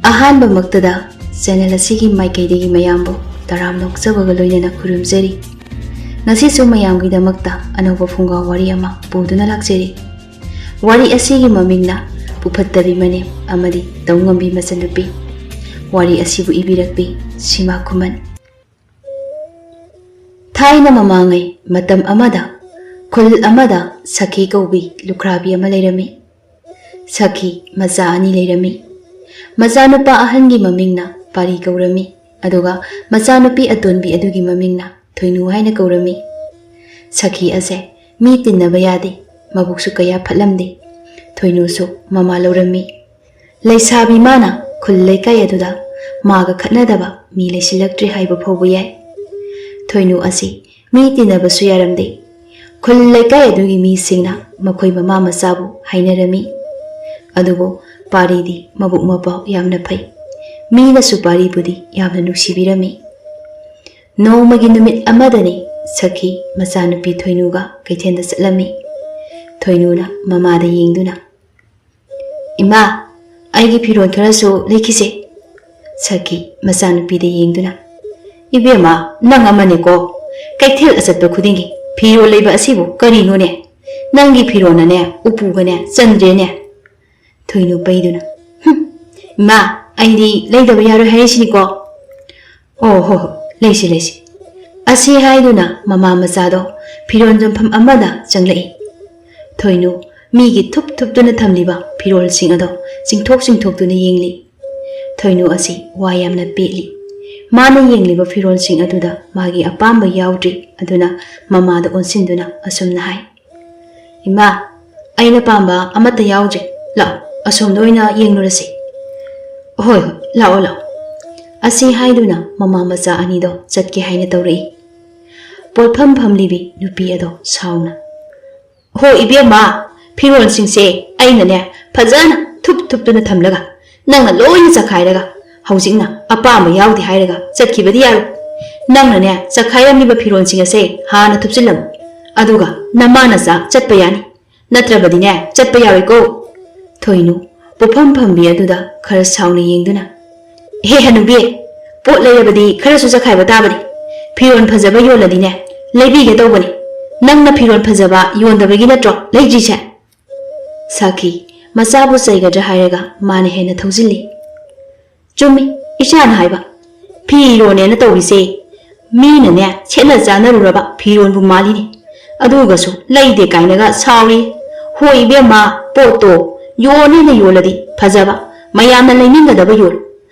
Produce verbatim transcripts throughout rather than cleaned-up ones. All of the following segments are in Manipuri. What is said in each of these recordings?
ꯑꯍꯥꯟꯕꯃꯛꯇꯗ channel ꯑꯁꯤꯒꯤ ꯃꯥꯏꯀꯩꯗꯒꯤ ꯃꯌꯥꯝꯕꯨ ꯇꯔꯥꯝꯅ ꯑꯣꯛꯆꯕꯒ ꯂꯣꯏꯅꯅ ꯈꯨꯔꯨꯝꯖꯔꯤ꯫ ꯉꯁꯤꯁꯨ ꯃꯌꯥꯝꯒꯤꯗꯃꯛꯇ ꯑꯅꯧꯕ ꯐꯨꯡꯒꯥ ꯋꯥꯔꯤ ꯑꯃ ꯄꯨꯗꯨꯅ ꯂꯥꯛꯆꯔꯤ꯫ ꯋꯥꯔꯤ ꯑꯁꯤꯒꯤ ꯃꯃꯤꯡꯅ ꯄꯨꯐꯠꯇꯕꯤ ꯃꯅꯦꯝ ꯑꯃꯗꯤ ꯇꯧꯉꯝꯕꯤ ꯃꯆꯟꯅꯨꯄꯤ꯫ ꯋꯥꯔꯤ ꯑꯁꯤꯕꯨ ꯏꯕꯤꯔꯛꯄꯤ ꯁꯤꯃꯥ ꯈꯨꯃꯟ꯫ ꯊꯥꯏꯅ ꯃꯃꯥꯡꯉꯩ ꯃꯇꯝ ꯑꯃꯗ ꯈꯨꯜ ꯑꯃꯗ ꯁꯈꯤ ꯀꯧꯕꯤ ꯂꯨꯈ꯭ꯔꯥꯕꯤ ꯑꯃ ꯂꯩꯔꯝꯃꯤ꯫ ꯁꯈꯤ ꯃꯆꯥ ꯑꯅꯤ ꯂꯩꯔꯝꯃꯤ꯫ ꯃꯆꯥꯅꯨꯄꯥ ꯑꯍꯟꯒꯤ ꯃꯃꯤꯡꯅ ꯄꯥꯔꯤ ꯀꯧꯔꯝꯃꯤ, ꯑꯗꯨꯒ ꯃꯆꯥꯅꯨꯄꯤ ꯑꯇꯣꯟꯕꯤ ꯑꯗꯨꯒꯤ ꯃꯃꯤꯡꯅ ꯊꯣꯏꯅꯨ ꯍꯥꯏꯅ ꯀꯧꯔꯝꯃꯤ꯫ ꯁꯈꯤ ꯑꯁꯦ ꯃꯤ ꯇꯤꯟꯅꯕ ꯌꯥꯗꯦ, ꯃꯕꯨꯛꯁꯨ ꯀꯌꯥ ꯐꯠꯂꯝꯗꯦ꯫ ꯊꯣꯏꯅꯨꯁꯨ ꯃꯃꯥ ꯂꯧꯔꯝꯃꯤ꯫ ꯂꯩꯁꯥꯕꯤ ꯃꯥꯅ ꯈꯨꯜ ꯂꯩꯀꯥꯏ ꯑꯗꯨꯗ ꯃꯥꯒ ꯈꯠꯅꯗꯕ ꯃꯤ ꯂꯩꯁꯤꯜꯂꯛꯇ꯭ꯔꯦ ꯍꯥꯏꯕ ꯐꯥꯎꯕ ꯌꯥꯏ꯫ ꯊꯣꯏꯅꯨ ꯑꯁꯤ ꯃꯤ ꯇꯤꯟꯅꯕꯁꯨ ꯌꯥꯔꯝꯗꯦ꯫ ꯈꯨꯜ ꯂꯩꯀꯥꯏ ꯑꯗꯨꯒꯤ ꯃꯤꯁꯤꯡꯅ ꯃꯈꯣꯏ ꯃꯃꯥ ꯃꯆꯥꯕꯨ ꯍꯥꯏꯅꯔꯝꯃꯤ꯫ ꯑꯗꯨꯕꯨ ꯄꯥꯔꯤꯗꯤ ꯃꯕꯨꯛ ꯃꯄꯥꯎ ꯌꯥꯝꯅ ꯐꯩ꯫ ꯃꯤꯅꯁꯨ ꯄꯥꯔꯤꯕꯨꯗꯤ ꯌꯥꯝꯅ ꯅꯨꯡꯁꯤꯕꯤꯔꯝꯃꯤ꯫ ꯅꯣꯡꯃꯒꯤ ꯅꯨꯃꯤꯠ ꯑꯃꯗꯅꯤ ꯁꯈꯤ ꯃꯆꯥꯅꯨꯄꯤ ꯊꯣꯏꯅꯨꯒ ꯀꯩꯊꯦꯜꯗ ꯆꯠꯂꯝꯃꯤ꯫ ꯊꯣꯏꯅꯨꯅ ꯃꯃꯥꯗ ꯌꯦꯡꯗꯨꯅ, "ꯏꯃꯥ, ꯑꯩꯒꯤ ꯐꯤꯔꯣꯜ ꯈꯔꯁꯨ ꯂꯩꯈꯤꯁꯦ꯫" ꯁꯈꯤ ꯃꯆꯥꯅꯨꯄꯤꯗ ꯌꯦꯡꯗꯨꯅ, "ꯏꯕꯦꯝꯃ, ꯅꯪ ꯑꯃꯅꯦꯀꯣ, ꯀꯩꯊꯦꯜ ꯑꯆꯠꯄ ꯈꯨꯗꯤꯡꯒꯤ ꯐꯤꯔꯣꯜ ꯂꯩꯕ ꯑꯁꯤꯕꯨ ꯀꯔꯤꯅꯣꯅꯦ? ꯅꯪꯒꯤ ꯐꯤꯔꯣꯜꯅꯅꯦ ꯎꯄꯨꯒꯅꯦ ꯆꯟꯗ꯭ꯔꯦꯅꯦ꯫" ꯊꯣꯏꯅꯨ ꯄꯩꯗꯨꯅ, "ꯍꯨꯝ, ꯏꯃꯥ, ꯑꯩꯗꯤ ꯂꯩꯗꯕ ꯌꯥꯔꯣꯏ ꯍꯥꯏꯔꯤꯁꯤꯅꯤꯀꯣ꯫" "ꯑꯣ, ꯍꯣ, ꯍꯣ, ꯂꯩꯁꯤ, ꯂꯩꯁꯤ꯫" ꯑꯁꯤ ꯍꯥꯏꯗꯨꯅ ꯃꯃꯥ ꯃꯆꯥꯗꯣ ꯐꯤꯔꯣꯜ ꯌꯣꯟꯐꯝ ꯑꯃꯗ ꯆꯪꯂꯛꯏ꯫ ꯊꯣꯏꯅꯨ ꯃꯤꯒꯤ ꯊꯨꯞ ꯊꯨꯞꯇꯨꯅ ꯊꯝꯂꯤꯕ ꯐꯤꯔꯣꯜꯁꯤꯡ ꯑꯗꯣ ꯆꯤꯡꯊꯣꯛ ꯆꯤꯡꯊꯣꯛꯇꯨꯅ ꯌꯦꯡꯂꯤ꯫ ꯊꯣꯏꯅꯨ ꯑꯁꯤ ꯋꯥ ꯌꯥꯝꯅ ꯄꯦꯠꯂꯤ꯫ ꯃꯥꯅ ꯌꯦꯡꯂꯤꯕ ꯐꯤꯔꯣꯜꯁꯤꯡ ꯑꯗꯨꯗ ꯃꯥꯒꯤ ꯑꯄꯥꯝꯕ ꯌꯥꯎꯗ꯭ꯔꯤ꯫ ꯑꯗꯨꯅ ꯃꯃꯥꯗ ꯑꯣꯟꯁꯤꯟꯗꯨꯅ ꯑꯁꯨꯝꯅ ꯍꯥꯏ, "ꯏꯃꯥ, ꯑꯩꯅ ꯄꯥꯝꯕ ꯑꯃꯠꯇ ꯌꯥꯎꯗ꯭ꯔꯦ꯫ ꯂꯥꯛꯑꯣ, ꯑꯁꯣꯝꯗ ꯑꯣꯏꯅ ꯌꯦꯡꯂꯨꯔꯁꯤ꯫" "ꯍꯣꯏ, ꯍꯣꯏ, ꯂꯥꯛꯑꯣ, ꯂꯥꯛꯑꯣ꯫" ꯑꯁꯤ ꯍꯥꯏꯗꯨꯅ ꯃꯃꯥ ꯃꯆꯥ ꯑꯅꯤꯗꯣ ꯆꯠꯀꯦ ꯍꯥꯏꯅ ꯇꯧꯔꯛꯏ꯫ ꯄꯣꯠꯐꯝ ꯐꯝꯂꯤꯕꯤ ꯅꯨꯄꯤ ꯑꯗꯣ ꯁꯥꯎꯅ, "ꯍꯣ ꯏꯕꯦꯝꯃ, ꯐꯤꯔꯣꯜꯁꯤꯡꯁꯦ ꯑꯩꯅꯅꯦ ꯐꯖꯅ ꯊꯨꯞ ꯊꯨꯞꯇꯨꯅ ꯊꯝꯂꯒ ꯅꯪꯅ ꯂꯣꯏꯅ ꯆꯈꯥꯏꯔꯒ ꯍꯧꯖꯤꯛꯅ ꯑꯄꯥꯝꯕ ꯌꯥꯎꯗꯦ ꯍꯥꯏꯔꯒ ꯆꯠꯈꯤꯕꯗꯤ ꯌꯥꯔꯣꯏ꯫ ꯅꯪꯅꯅꯦ ꯆꯈꯥꯏꯔꯝꯂꯤꯕ ꯐꯤꯔꯣꯜꯁꯤꯡ ꯑꯁꯦ ꯍꯥꯟꯅ ꯊꯨꯞꯆꯤꯜꯂꯝꯃꯨ, ꯑꯗꯨꯒ ꯅꯃꯥ ꯅꯆꯥ ꯆꯠꯄ ꯌꯥꯅꯤ, ꯅꯠꯇ꯭ꯔꯕꯗꯤꯅꯦ ꯆꯠꯄ ꯌꯥꯔꯣꯏꯀꯣ꯫" ꯊꯣꯏꯅꯨ ꯄꯣꯠꯐꯝ ꯐꯝꯕꯤ ꯑꯗꯨꯗ ꯈꯔ ꯁꯥꯎꯅ ꯌꯦꯡꯗꯨꯅ, "ꯍꯦ ꯍꯅꯨꯕꯤ, ꯄꯣꯠ ꯂꯩꯔꯕꯗꯤ ꯈꯔꯁꯨ ꯆꯈꯥꯏꯕ ꯇꯥꯕꯅꯤ꯫ ꯐꯤꯔꯣꯜ ꯐꯖꯕ ꯌꯣꯜꯂꯗꯤꯅꯦ, ꯂꯩꯕꯤꯒꯦ ꯇꯧꯕꯅꯤ꯫ ꯅꯪꯅ ꯐꯤꯔꯣꯜ ꯐꯖꯕ ꯌꯣꯟꯗꯕꯒꯤ ꯅꯠꯇ꯭ꯔꯣ ꯂꯩꯗ꯭ꯔꯤꯁꯦ?" ꯁꯥꯈꯤ ꯃꯆꯥꯕꯨ ꯆꯩꯒꯗ꯭ꯔꯥ ꯍꯥꯏꯔꯒ ꯃꯥꯅ ꯍꯦꯟꯅ ꯊꯧꯖꯤꯜꯂꯤ꯫ "ꯆꯨꯝꯃꯤ, ꯏꯆꯥꯅ ꯍꯥꯏꯕ꯫ ꯐꯤꯔꯣꯜꯅꯦꯅ ꯇꯧꯔꯤꯁꯦ, ꯃꯤꯅꯅꯦ ꯁꯦꯠꯅ ꯆꯥꯅꯔꯨꯔꯕ ꯐꯤꯔꯣꯜꯕꯨ ꯃꯥꯜꯂꯤꯅꯦ꯫ ꯑꯗꯨꯒꯁꯨ ꯂꯩꯗꯦ ꯀꯥꯏꯅꯒ ꯁꯥꯎꯔꯤ꯫ ꯍꯣꯏ ꯏꯕꯦꯝꯃ, ꯄꯣꯠꯇꯣ ꯌꯣꯜꯂꯦꯅ ꯌꯣꯜꯂꯗꯤ ꯐꯖꯕ, ꯃꯌꯥꯝꯅ ꯂꯩꯅꯤꯡꯒꯗꯕ ꯌꯣꯜꯂꯨ꯫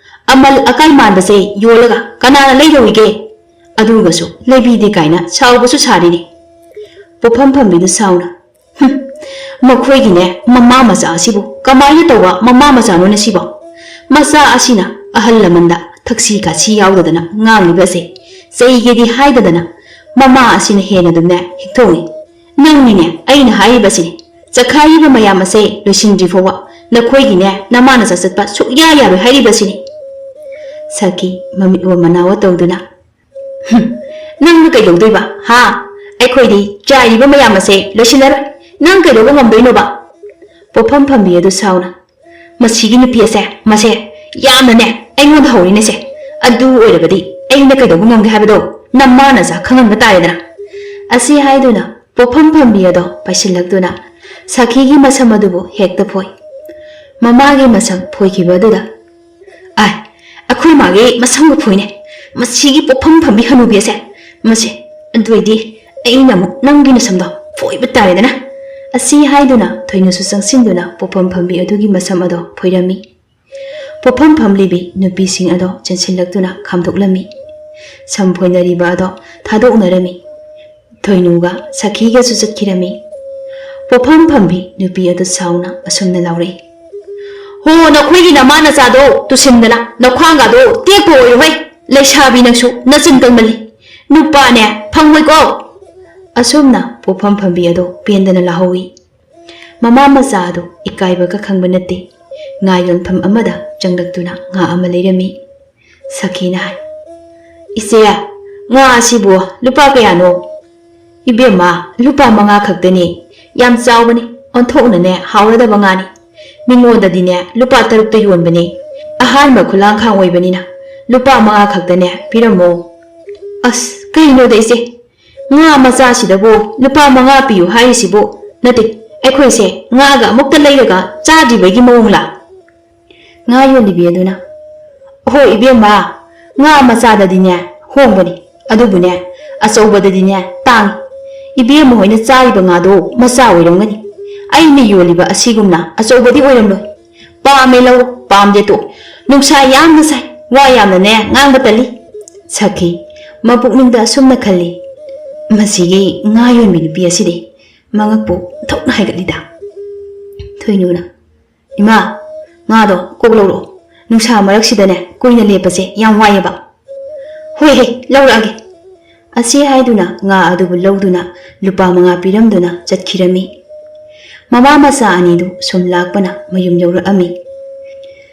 ꯑꯃꯜ ꯑꯀꯥꯏ ꯃꯥꯟꯕꯁꯦ ꯌꯣꯜꯂꯒ ꯀꯅꯥꯅ ꯂꯩꯔꯨꯏꯒꯦ? ꯑꯗꯨꯒꯁꯨ ꯂꯩꯕꯤꯗꯦ ꯀꯥꯏꯅ ꯁꯥꯎꯕꯁꯨ ꯁꯥꯔꯤꯅꯦ꯫" ꯄꯣꯠꯐꯝ ꯐꯝꯕꯤꯗꯨ ꯁꯥꯎꯅ, "ꯍꯨꯝ, ꯃꯈꯣꯏꯒꯤꯅꯦ ꯃꯃꯥ ꯃꯆꯥ ꯑꯁꯤꯕꯨ ꯀꯃꯥꯏꯅ ꯇꯧꯕ ꯃꯃꯥ ꯃꯆꯥꯅꯣꯅꯦ ꯁꯤꯕꯣ? ꯃꯆꯥ ꯑꯁꯤꯅ ꯑꯍꯜ ꯂꯃꯟꯗ ꯊꯛꯁꯤ ꯈꯥꯁꯤ ꯌꯥꯎꯗꯗꯅ ꯉꯥꯡꯂꯤꯕ ꯑꯁꯦ ꯆꯩꯒꯦꯗꯤ ꯍꯥꯏꯗꯗꯅ ꯃꯃꯥ ꯑꯁꯤꯅ ꯍꯦꯟꯅ ꯑꯗꯨꯝꯅꯦ ꯍꯤꯛꯊꯣꯡꯉꯤ꯫ ꯅꯪꯅꯤꯅꯦ ꯑꯩꯅ ꯍꯥꯏꯔꯤꯕꯁꯤꯅꯤ, ꯆꯈꯥꯏꯔꯤꯕ ꯃꯌꯥꯝ ꯑꯁꯦ ꯂꯣꯏꯁꯤꯟꯗ꯭ꯔꯤ ꯐꯥꯎꯕ ꯅꯈꯣꯏꯒꯤꯅꯦ ꯅꯃꯥ ꯅꯆꯥ ꯆꯠꯄ ꯁꯨꯛꯌꯥ ꯌꯥꯔꯣꯏ ꯍꯥꯏꯔꯤꯕꯁꯤꯅꯤ꯫" ꯁꯈꯤ ꯃꯃꯤꯠ ꯎ ꯃꯅꯥ ꯎ ꯇꯧꯗꯨꯅ, "ꯍꯨꯝ, ꯅꯪꯅ ꯀꯩꯗꯧꯗꯣꯏꯕ? ꯍꯥ? ꯑꯩꯈꯣꯏꯗꯤ ꯆꯥꯏꯔꯤꯕ ꯃꯌꯥꯝ ꯑꯁꯦ ꯂꯣꯏꯁꯤꯜꯂꯔꯣꯏ꯫ ꯅꯪ ꯀꯩꯗꯧꯕ ꯉꯝꯗꯣꯏꯅꯣꯕ?" ꯄꯣꯠꯐꯝ ꯐꯝꯕꯤ ꯑꯗꯨ ꯁꯥꯎꯅ, "ꯃꯁꯤꯒꯤ ꯅꯨꯄꯤ ꯑꯁꯦ, ꯃꯁꯦ ꯌꯥꯝꯅꯅꯦ ꯑꯩꯉꯣꯟꯗ ꯍꯧꯔꯤꯅꯦꯁꯦ꯫ ꯑꯗꯨ ꯑꯣꯏꯔꯕꯗꯤ ꯑꯩꯅ ꯀꯩꯗꯧꯕ ꯉꯝꯒꯦ ꯍꯥꯏꯕꯗꯣ ꯅꯃꯥ ꯅꯆꯥ ꯈꯪꯍꯟꯕ ꯇꯥꯔꯦꯗꯅ꯫" ꯑꯁꯤ ꯍꯥꯏꯗꯨꯅ ꯄꯣꯠꯐꯝ ꯐꯝꯕꯤ ꯑꯗꯣ ꯄꯥꯏꯁꯤꯜꯂꯛꯇꯨꯅ ꯁꯈꯤꯒꯤ ꯃꯁꯝ ꯑꯗꯨꯕꯨ ꯍꯦꯛꯇ ꯐꯣꯏ꯫ ꯃꯃꯥꯒꯤ ꯃꯁꯝ ꯐꯣꯏꯈꯤꯕ ꯑꯗꯨꯗ, "ꯑꯥꯏ, ꯑꯩꯈꯣꯏ ꯃꯥꯒꯤ ꯃꯁꯝꯒ ꯐꯣꯏꯅꯦ, ꯃꯁꯤꯒꯤ ꯄꯣꯠꯐꯝ ꯐꯝꯕꯤ ꯍꯅꯨꯕꯤ ꯑꯁꯦ꯫ ꯃꯁꯦ, ꯑꯗꯨ ꯑꯣꯏꯗꯤ ꯑꯩꯅ ꯑꯃꯨꯛ ꯅꯪꯒꯤ ꯅꯁꯝꯗꯣ ꯐꯣꯏꯕ ꯇꯥꯔꯦꯗꯅ꯫" ꯑꯁꯤ ꯍꯥꯏꯗꯨꯅ ꯊꯣꯏꯅꯨꯁꯨ ꯆꯪꯁꯤꯟꯗꯨꯅ ꯄꯣꯠꯐꯝ ꯐꯝꯕꯤ ꯑꯗꯨꯒꯤ ꯃꯁꯝ ꯑꯗꯣ ꯐꯣꯏꯔꯝꯃꯤ꯫ ꯄꯣꯠꯐꯝ ꯐꯝꯂꯤꯕꯤ ꯅꯨꯄꯤꯁꯤꯡ ꯑꯗꯣ ꯆꯦꯟꯁꯤꯜꯂꯛꯇꯨꯅ ꯈꯥꯝꯗꯣꯛꯂꯝꯃꯤ꯫ ꯁꯝ ꯐꯣꯏꯅꯔꯤꯕ ꯑꯗꯣ ꯊꯥꯗꯣꯛꯅꯔꯝꯃꯤ꯫ ꯊꯣꯏꯅꯨꯒ ꯁꯈꯤꯒꯁꯨ ꯆꯠꯈꯤꯔꯝꯃꯤ꯫ ꯄꯣꯠꯐꯝ ꯐꯝꯕꯤ ꯅꯨꯄꯤ ꯑꯗꯨ ꯁꯥꯎꯅ ꯑꯁꯨꯝꯅ ꯂꯥꯎꯔꯛꯏ, "ꯍꯣ, ꯅꯈꯣꯏꯒꯤ ꯅꯃꯥ ꯅꯆꯥꯗꯣ ꯇꯨꯁꯤꯟꯗꯅ ꯅꯈ꯭ꯋꯥꯡꯒꯗꯣ ꯇꯦꯛꯄ ꯑꯣꯏꯔꯣꯍꯦ꯫ ꯂꯩꯁꯥꯕꯤ ꯅꯪꯁꯨ ꯅꯆꯤꯟ ꯀꯟꯃꯜꯂꯤ꯫ ꯅꯨꯄꯥꯅꯦ ꯐꯪꯉꯣꯏꯀꯣ꯫" ꯑꯁꯨꯝꯅ ꯄꯣꯠꯐꯝ ꯐꯝꯕꯤ ꯑꯗꯣ ꯄꯦꯟꯗꯅ ꯂꯥꯍꯧꯏ꯫ ꯃꯃꯥ ꯃꯆꯥ ꯑꯗꯨ ꯏꯀꯥꯏꯕꯒ ꯈꯪꯕ ꯅꯠꯇꯦ꯫ ꯉꯥ ꯌꯣꯟꯐꯝ ꯑꯃꯗ ꯆꯪꯂꯛꯇꯨꯅ ꯉꯥ ꯑꯃ ꯂꯩꯔꯝꯃꯤ꯫ ꯁꯈꯤꯅ ꯍꯥꯏ, "ꯏꯆꯦ, ꯉꯥ ꯑꯁꯤꯕꯨ ꯂꯨꯄꯥ ꯀꯌꯥꯅꯣ?" "ꯏꯕꯦꯝꯃ, ꯂꯨꯄꯥ ꯃꯉꯥ ꯈꯛꯇꯅꯤ꯫ ꯌꯥꯝ ꯆꯥꯎꯕꯅꯤ, ꯑꯣꯟꯊꯣꯛꯅꯅꯦ ꯍꯥꯎꯔꯗꯕ ꯉꯥꯅꯤ꯫ ꯃꯤꯉꯣꯟꯗꯗꯤꯅꯦ ꯂꯨꯄꯥ ꯇꯔꯨꯛꯇ ꯌꯣꯟꯕꯅꯦ꯫ ꯑꯍꯥꯟꯕ ꯈꯨꯂꯥꯡꯈꯥꯡ ꯑꯣꯏꯕꯅꯤꯅ ꯂꯨꯄꯥ ꯃꯉꯥ ꯈꯛꯇꯅꯦ ꯄꯤꯔꯝꯃꯣ꯫ ꯑꯁ, ꯀꯩꯅꯣꯗ ꯏꯆꯦ, ꯉꯥ ꯃꯆꯥꯁꯤꯗꯕꯨ ꯂꯨꯄꯥ ꯃꯉꯥ ꯄꯤꯌꯨ ꯍꯥꯏꯔꯤꯁꯤꯕꯨ? ꯅꯠꯇꯦ, ꯑꯩꯈꯣꯏꯁꯦ ꯉꯥꯒ ꯑꯃꯨꯛꯇ ꯂꯩꯔꯒ ꯆꯥꯗ꯭ꯔꯤꯕꯒꯤ ꯃꯑꯣꯡꯂꯥ? ꯉꯥ ꯌꯣꯜꯂꯤꯕꯤ ꯑꯗꯨꯅ, "ꯍꯣꯏ ꯏꯕꯦꯝꯃ, ꯉꯥ ꯃꯆꯥꯗꯗꯤꯅꯦ ꯍꯣꯡꯕꯅꯤ, ꯑꯗꯨꯕꯨꯅꯦ ꯑꯆꯧꯕꯗꯗꯤꯅꯦ ꯇꯥꯡꯉꯤ꯫ ꯏꯕꯦꯝꯃ ꯍꯣꯏꯅ ꯆꯥꯔꯤꯕ ꯉꯥꯗꯣ ꯃꯆꯥ ꯑꯣꯏꯔꯝꯒꯅꯤ꯫ ꯑꯩꯅ ꯌꯣꯜꯂꯤꯕ ꯑꯁꯤꯒꯨꯝꯅ ꯑꯆꯧꯕꯗꯤ ꯑꯣꯏꯔꯝꯂꯣꯏ꯫ ꯄꯥꯝꯃꯦ ꯂꯧꯔꯣ, ꯄꯥꯝꯗꯦ ꯇꯣꯛ꯫ ꯅꯨꯡꯁꯥ ꯌꯥꯝꯅ ꯁꯥꯏ, ꯋꯥ ꯌꯥꯝꯅꯅꯦ ꯉꯥꯡꯕ ꯇꯜꯂꯤ꯫" ꯁꯈꯤ ꯃꯄꯨꯛꯅꯤꯡꯗ ꯑꯁꯨꯝꯅ ꯈꯜꯂꯤ, "ꯃꯁꯤꯒꯤ ꯉꯥ ꯌꯣꯟꯕꯤ ꯅꯨꯄꯤ ꯑꯁꯤꯗꯤ ꯃꯉꯛꯄꯨ ꯊꯣꯛꯅ ꯍꯥꯏꯒꯠꯂꯤꯗ꯫" ꯊꯣꯏꯅꯨꯅ, "ꯏꯃꯥ, ꯉꯥꯗꯣ ꯀꯣꯛ ꯂꯧꯔꯛꯑꯣ꯫ ꯅꯨꯡꯁꯥ ꯃꯔꯛꯁꯤꯗꯅꯦ ꯀꯨꯏꯅ ꯂꯦꯞꯄꯁꯦ ꯌꯥꯝ ꯋꯥꯏꯑꯦꯕ꯫" "ꯍꯣꯏ ꯍꯦ, ꯂꯧꯔꯛꯑꯒꯦ꯫" ꯑꯁꯤ ꯍꯥꯏꯗꯨꯅ ꯉꯥ ꯑꯗꯨꯕꯨ ꯂꯧꯗꯨꯅ ꯂꯨꯄꯥ ꯃꯉꯥ ꯄꯤꯔꯝꯗꯨꯅ ꯆꯠꯈꯤꯔꯝꯃꯤ꯫ ꯃꯃꯥ ꯃꯆꯥ ꯑꯅꯤꯗꯨ ꯁꯨꯝ ꯂꯥꯛꯄꯅ ꯃꯌꯨꯝ ꯌꯧꯔꯛꯑꯝꯃꯤ꯫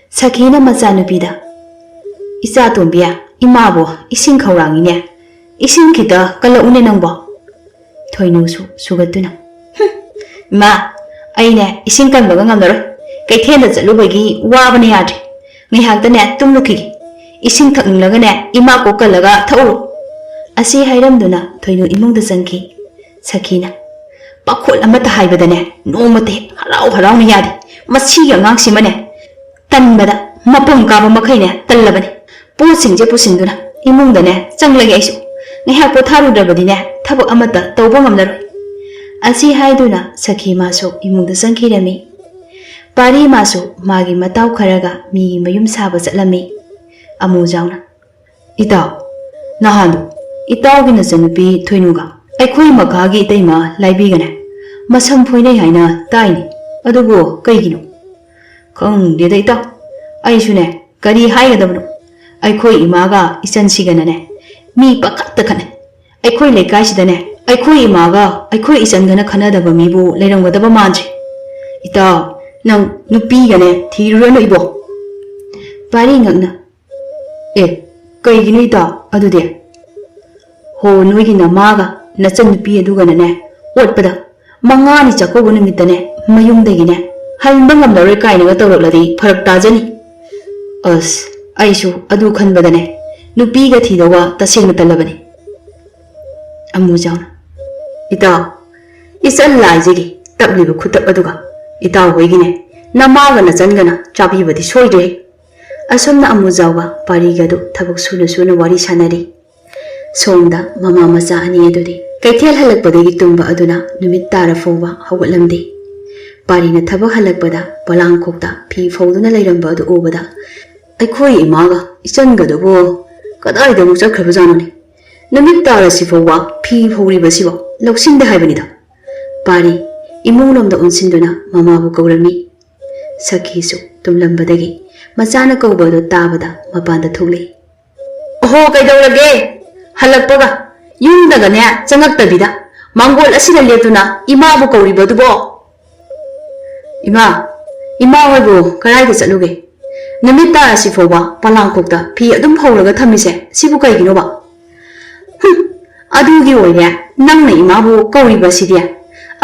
ꯁꯈꯤꯅ ꯃꯆꯥꯅꯨꯄꯤꯗ, "ꯏꯆꯥ ꯇꯣꯝꯕꯤ, ꯏꯃꯥꯕꯨ ꯏꯁꯤꯡ ꯈꯧꯔꯥꯡꯉꯤꯅꯦ꯫ ꯏꯁꯤꯡ ꯈꯤꯇ ꯀꯜꯂꯛꯎꯅꯦ ꯅꯪꯕꯣ꯫" ꯊꯣꯏꯅꯨꯁꯨ ꯁꯨꯒꯠꯇꯨꯅ, "ꯍꯨꯝ, ꯏꯃꯥ, ꯑꯩꯅꯦ ꯏꯁꯤꯡ ꯀꯟꯕꯒ ꯉꯝꯂꯔꯣꯏ꯫ ꯀꯩꯊꯦꯜꯗ ꯆꯠꯂꯨꯕꯒꯤ ꯋꯥꯕꯅ ꯌꯥꯗ꯭ꯔꯦ꯫ ꯉꯥꯏꯍꯥꯛꯇꯅꯦ ꯇꯨꯝꯂꯨꯈꯤꯒꯦ꯫ ꯏꯁꯤꯡ ꯊꯛꯅꯤꯡꯂꯒꯅꯦ ꯏꯃꯥ ꯀꯣꯛ ꯀꯜꯂꯒ ꯊꯛꯎꯔꯣ꯫" ꯑꯁꯤ ꯍꯥꯏꯔꯝꯗꯨꯅ ꯊꯣꯏꯅꯨ ꯏꯃꯨꯡꯗ ꯆꯪꯈꯤ꯫ ꯁꯈꯤꯅ, "ꯄꯥꯈꯣꯜ ꯑꯃꯠꯇ ꯍꯥꯏꯕꯗꯅꯦ ꯅꯣꯡꯃꯇ ꯍꯦꯛ ꯍꯔꯥꯎ ꯍꯔꯥꯎꯅ ꯌꯥꯗꯦ꯫ ꯃꯁꯤꯒꯤ ꯑꯉꯥꯡꯁꯤꯃꯅꯦ ꯇꯟꯕꯗ ꯃꯄꯪ ꯀꯥꯕ ꯃꯈꯩꯅꯦ ꯇꯜꯂꯕꯅꯤ꯫ ꯄꯣꯠꯁꯤꯡꯁꯦ ꯄꯨꯁꯤꯟꯗꯨꯅ ꯏꯃꯨꯡꯗꯅꯦ ꯆꯪꯂꯒꯦ ꯑꯩꯁꯨ꯫ ꯉꯥꯏꯍꯥꯛ ꯄꯣꯊꯥꯔꯨꯗ꯭ꯔꯕꯗꯤꯅꯦ ꯊꯕꯛ ꯑꯃꯠꯇ ꯇꯧꯕ ꯉꯝꯂꯔꯣꯏ꯫" ꯑꯁꯤ ꯍꯥꯏꯗꯨꯅ ꯁꯈꯤ ꯃꯥꯁꯨ ꯏꯃꯨꯡꯗ ꯆꯪꯈꯤꯔꯝꯃꯤ꯫ ꯄꯥꯔꯤ ꯃꯥꯁꯨ ꯃꯥꯒꯤ ꯃꯇꯥꯎ ꯈꯔꯒ ꯃꯤꯒꯤ ꯃꯌꯨꯝ ꯁꯥꯕ ꯆꯠꯂꯝꯃꯤ꯫ ꯑꯃꯨꯖꯥꯎꯅ, "ꯏꯇꯥꯎ, ꯅꯍꯥꯟꯗꯣ ꯏꯇꯥꯎꯒꯤ ꯅꯆꯟꯅꯨꯄꯤ ꯊꯣꯏꯅꯨꯒ ꯑꯩꯈꯣꯏ ꯃꯈꯥꯒꯤ ꯏꯇꯩꯃ ꯂꯥꯏꯕꯤꯒꯅꯦ ꯃꯁꯝ ꯐꯣꯏꯅꯩ ꯍꯥꯏꯅ ꯇꯥꯏꯅꯦ꯫ ꯑꯗꯨꯕꯨ ꯀꯩꯒꯤꯅꯣ?" "ꯈꯪꯗꯦꯗ ꯏꯇꯥꯎ, ꯑꯩꯁꯨꯅꯦ ꯀꯔꯤ ꯍꯥꯏꯒꯗꯕꯅꯣ꯫ ꯑꯩꯈꯣꯏ ꯏꯃꯥꯒ ꯏꯆꯟꯁꯤꯒꯅꯅꯦ ꯃꯤ ꯄꯪꯈꯠꯇ ꯈꯠꯅꯩ꯫ ꯑꯩꯈꯣꯏ ꯂꯩꯀꯥꯏꯁꯤꯗꯅꯦ ꯑꯩꯈꯣꯏ ꯏꯃꯥꯒ ꯑꯩꯈꯣꯏ ꯏꯆꯟꯒꯅ ꯈꯟꯅꯗꯕ ꯃꯤꯕꯨ ꯂꯩꯔꯝꯒꯗꯕ ꯃꯥꯟꯗ꯭ꯔꯦ꯫ ꯏꯇꯥꯎ, ꯅꯪ ꯅꯨꯄꯤꯒꯅꯦ ꯊꯤꯔꯨꯔꯅꯨ ꯏꯕꯣ꯫" ꯄꯥꯔꯤ ꯉꯛꯅ, "ꯑꯦ, ꯀꯩꯒꯤꯅꯣ ꯏꯇꯥꯎ ꯑꯗꯨꯗꯤ?" "ꯍꯣ, ꯅꯣꯏꯒꯤ ꯅꯃꯥꯒ ꯅꯆꯟꯅꯨꯄꯤ ꯑꯗꯨꯒꯅꯅꯦ ꯑꯣꯠꯄꯗ ꯃꯉꯥꯅꯤ ꯆꯥꯛꯀꯧꯕ ꯅꯨꯃꯤꯠꯇꯅꯦ ꯃꯌꯨꯝꯗꯒꯤꯅꯦ ꯍꯟꯕ ꯉꯝꯂꯔꯣꯏ ꯀꯥꯏꯅꯒ ꯇꯧꯔꯛꯂꯗꯤ ꯐꯔꯛ ꯇꯥꯖꯅꯤ꯫ ꯑꯁ, ꯑꯩꯁꯨ ꯑꯗꯨ ꯈꯟꯕꯗꯅꯦ ꯅꯨꯄꯤꯒ ꯊꯤꯗꯧꯕ ꯇꯁꯦꯡꯅ ꯇꯜꯂꯕꯅꯤ꯫ ꯑꯃꯨꯖꯥꯎꯅ, "ꯏꯇꯥꯎ, ꯏꯆꯟ ꯂꯥꯏꯖꯒꯤ ꯇꯞꯂꯤꯕ ꯈꯨꯇꯞ ꯑꯗꯨꯒ ꯏꯇꯥꯎ ꯍꯣꯏꯒꯤꯅꯦ ꯅꯃꯥꯒ ꯅꯆꯟꯒꯅ ꯆꯥꯕꯤꯕꯗꯤ ꯁꯣꯏꯗ꯭ꯔꯦ꯫" ꯑꯁꯨꯝꯅ ꯑꯃꯨꯖꯥꯎꯒ ꯄꯥꯔꯤꯒꯗꯨ ꯊꯕꯛ ꯁꯨꯅ ꯁꯨꯅ ꯋꯥꯔꯤ ꯁꯥꯟꯅꯔꯤ꯫ ꯁꯣꯝꯗ ꯃꯃꯥ ꯃꯆꯥ ꯑꯅꯤ ꯑꯗꯨꯗꯤ ꯀꯩꯊꯦꯜ ꯍꯜꯂꯛꯄꯗꯒꯤ ꯇꯨꯝꯕ ꯑꯗꯨꯅ ꯅꯨꯃꯤꯠ ꯇꯥꯔ ꯐꯥꯎꯕ ꯍꯧꯒꯠꯂꯝꯗꯦ꯫ ꯄꯥꯔꯤꯅ ꯊꯕꯛ ꯍꯜꯂꯛꯄꯗ ꯄꯣꯂꯥꯡꯈꯣꯛꯇ ꯐꯤ ꯐꯧꯗꯨꯅ ꯂꯩꯔꯝꯕ ꯑꯗꯨ ꯎꯕꯗ, "ꯑꯩꯈꯣꯏ ꯏꯃꯥꯒ ꯏꯆꯟꯒꯗꯨꯕꯨ ꯀꯗꯥꯏꯗꯕꯨ ꯆꯠꯈ꯭ꯔꯕꯖꯥꯠꯅꯣꯅꯦ? ꯅꯨꯃꯤꯠ ꯇꯥꯔꯁꯤ ꯐꯥꯎꯕ ꯐꯤ ꯐꯧꯔꯤꯕꯁꯤꯕꯨ ꯂꯧꯁꯤꯟꯗꯦ ꯍꯥꯏꯕꯅꯤꯗ꯫" ꯄꯥꯔꯤ ꯏꯃꯨꯡꯂꯣꯝꯗ ꯑꯣꯟꯁꯤꯟꯗꯨꯅ ꯃꯃꯥꯕꯨ ꯀꯧꯔꯝꯃꯤ꯫ ꯁꯈꯤꯁꯨ ꯇꯨꯝꯂꯝꯕꯗꯒꯤ ꯃꯆꯥꯅ ꯀꯧꯕ ꯑꯗꯨ ꯇꯥꯕꯗ ꯃꯄꯥꯟꯗ ꯊꯣꯛꯂꯛꯏ꯫ "ꯑꯍꯣ, ꯀꯩꯗꯧꯔꯒꯦ? ꯍꯜꯂꯛꯄꯒ ꯌꯨꯝꯗꯒꯅꯦ ꯆꯪꯉꯛꯇꯕꯤꯗ ꯃꯥꯡꯒꯣꯜ ꯑꯁꯤꯗ ꯂꯦꯞꯇꯨꯅ ꯏꯃꯥꯕꯨ ꯀꯧꯔꯤꯕꯗꯨꯕꯣ?" "ꯏꯃꯥ, ꯏꯃꯥ ꯍꯣꯏꯕꯨ ꯀꯗꯥꯏꯗ ꯆꯠꯂꯨꯒꯦ? ꯅꯨꯃꯤꯠ ꯇꯥꯔꯁꯤ ꯐꯥꯎꯕ ꯄꯣꯂꯥꯡꯈꯣꯛꯇ ꯐꯤ ꯑꯗꯨꯝ ꯐꯧꯔꯒ ꯊꯝꯃꯤꯁꯦ ꯁꯤꯕꯨ ꯀꯩꯒꯤꯅꯣꯕ?" "ꯍꯨꯝ, ꯑꯗꯨꯒꯤ ꯑꯣꯏꯔꯦ ꯅꯪꯅ ꯏꯃꯥꯕꯨ ꯀꯧꯔꯤꯕꯁꯤꯗꯤ꯫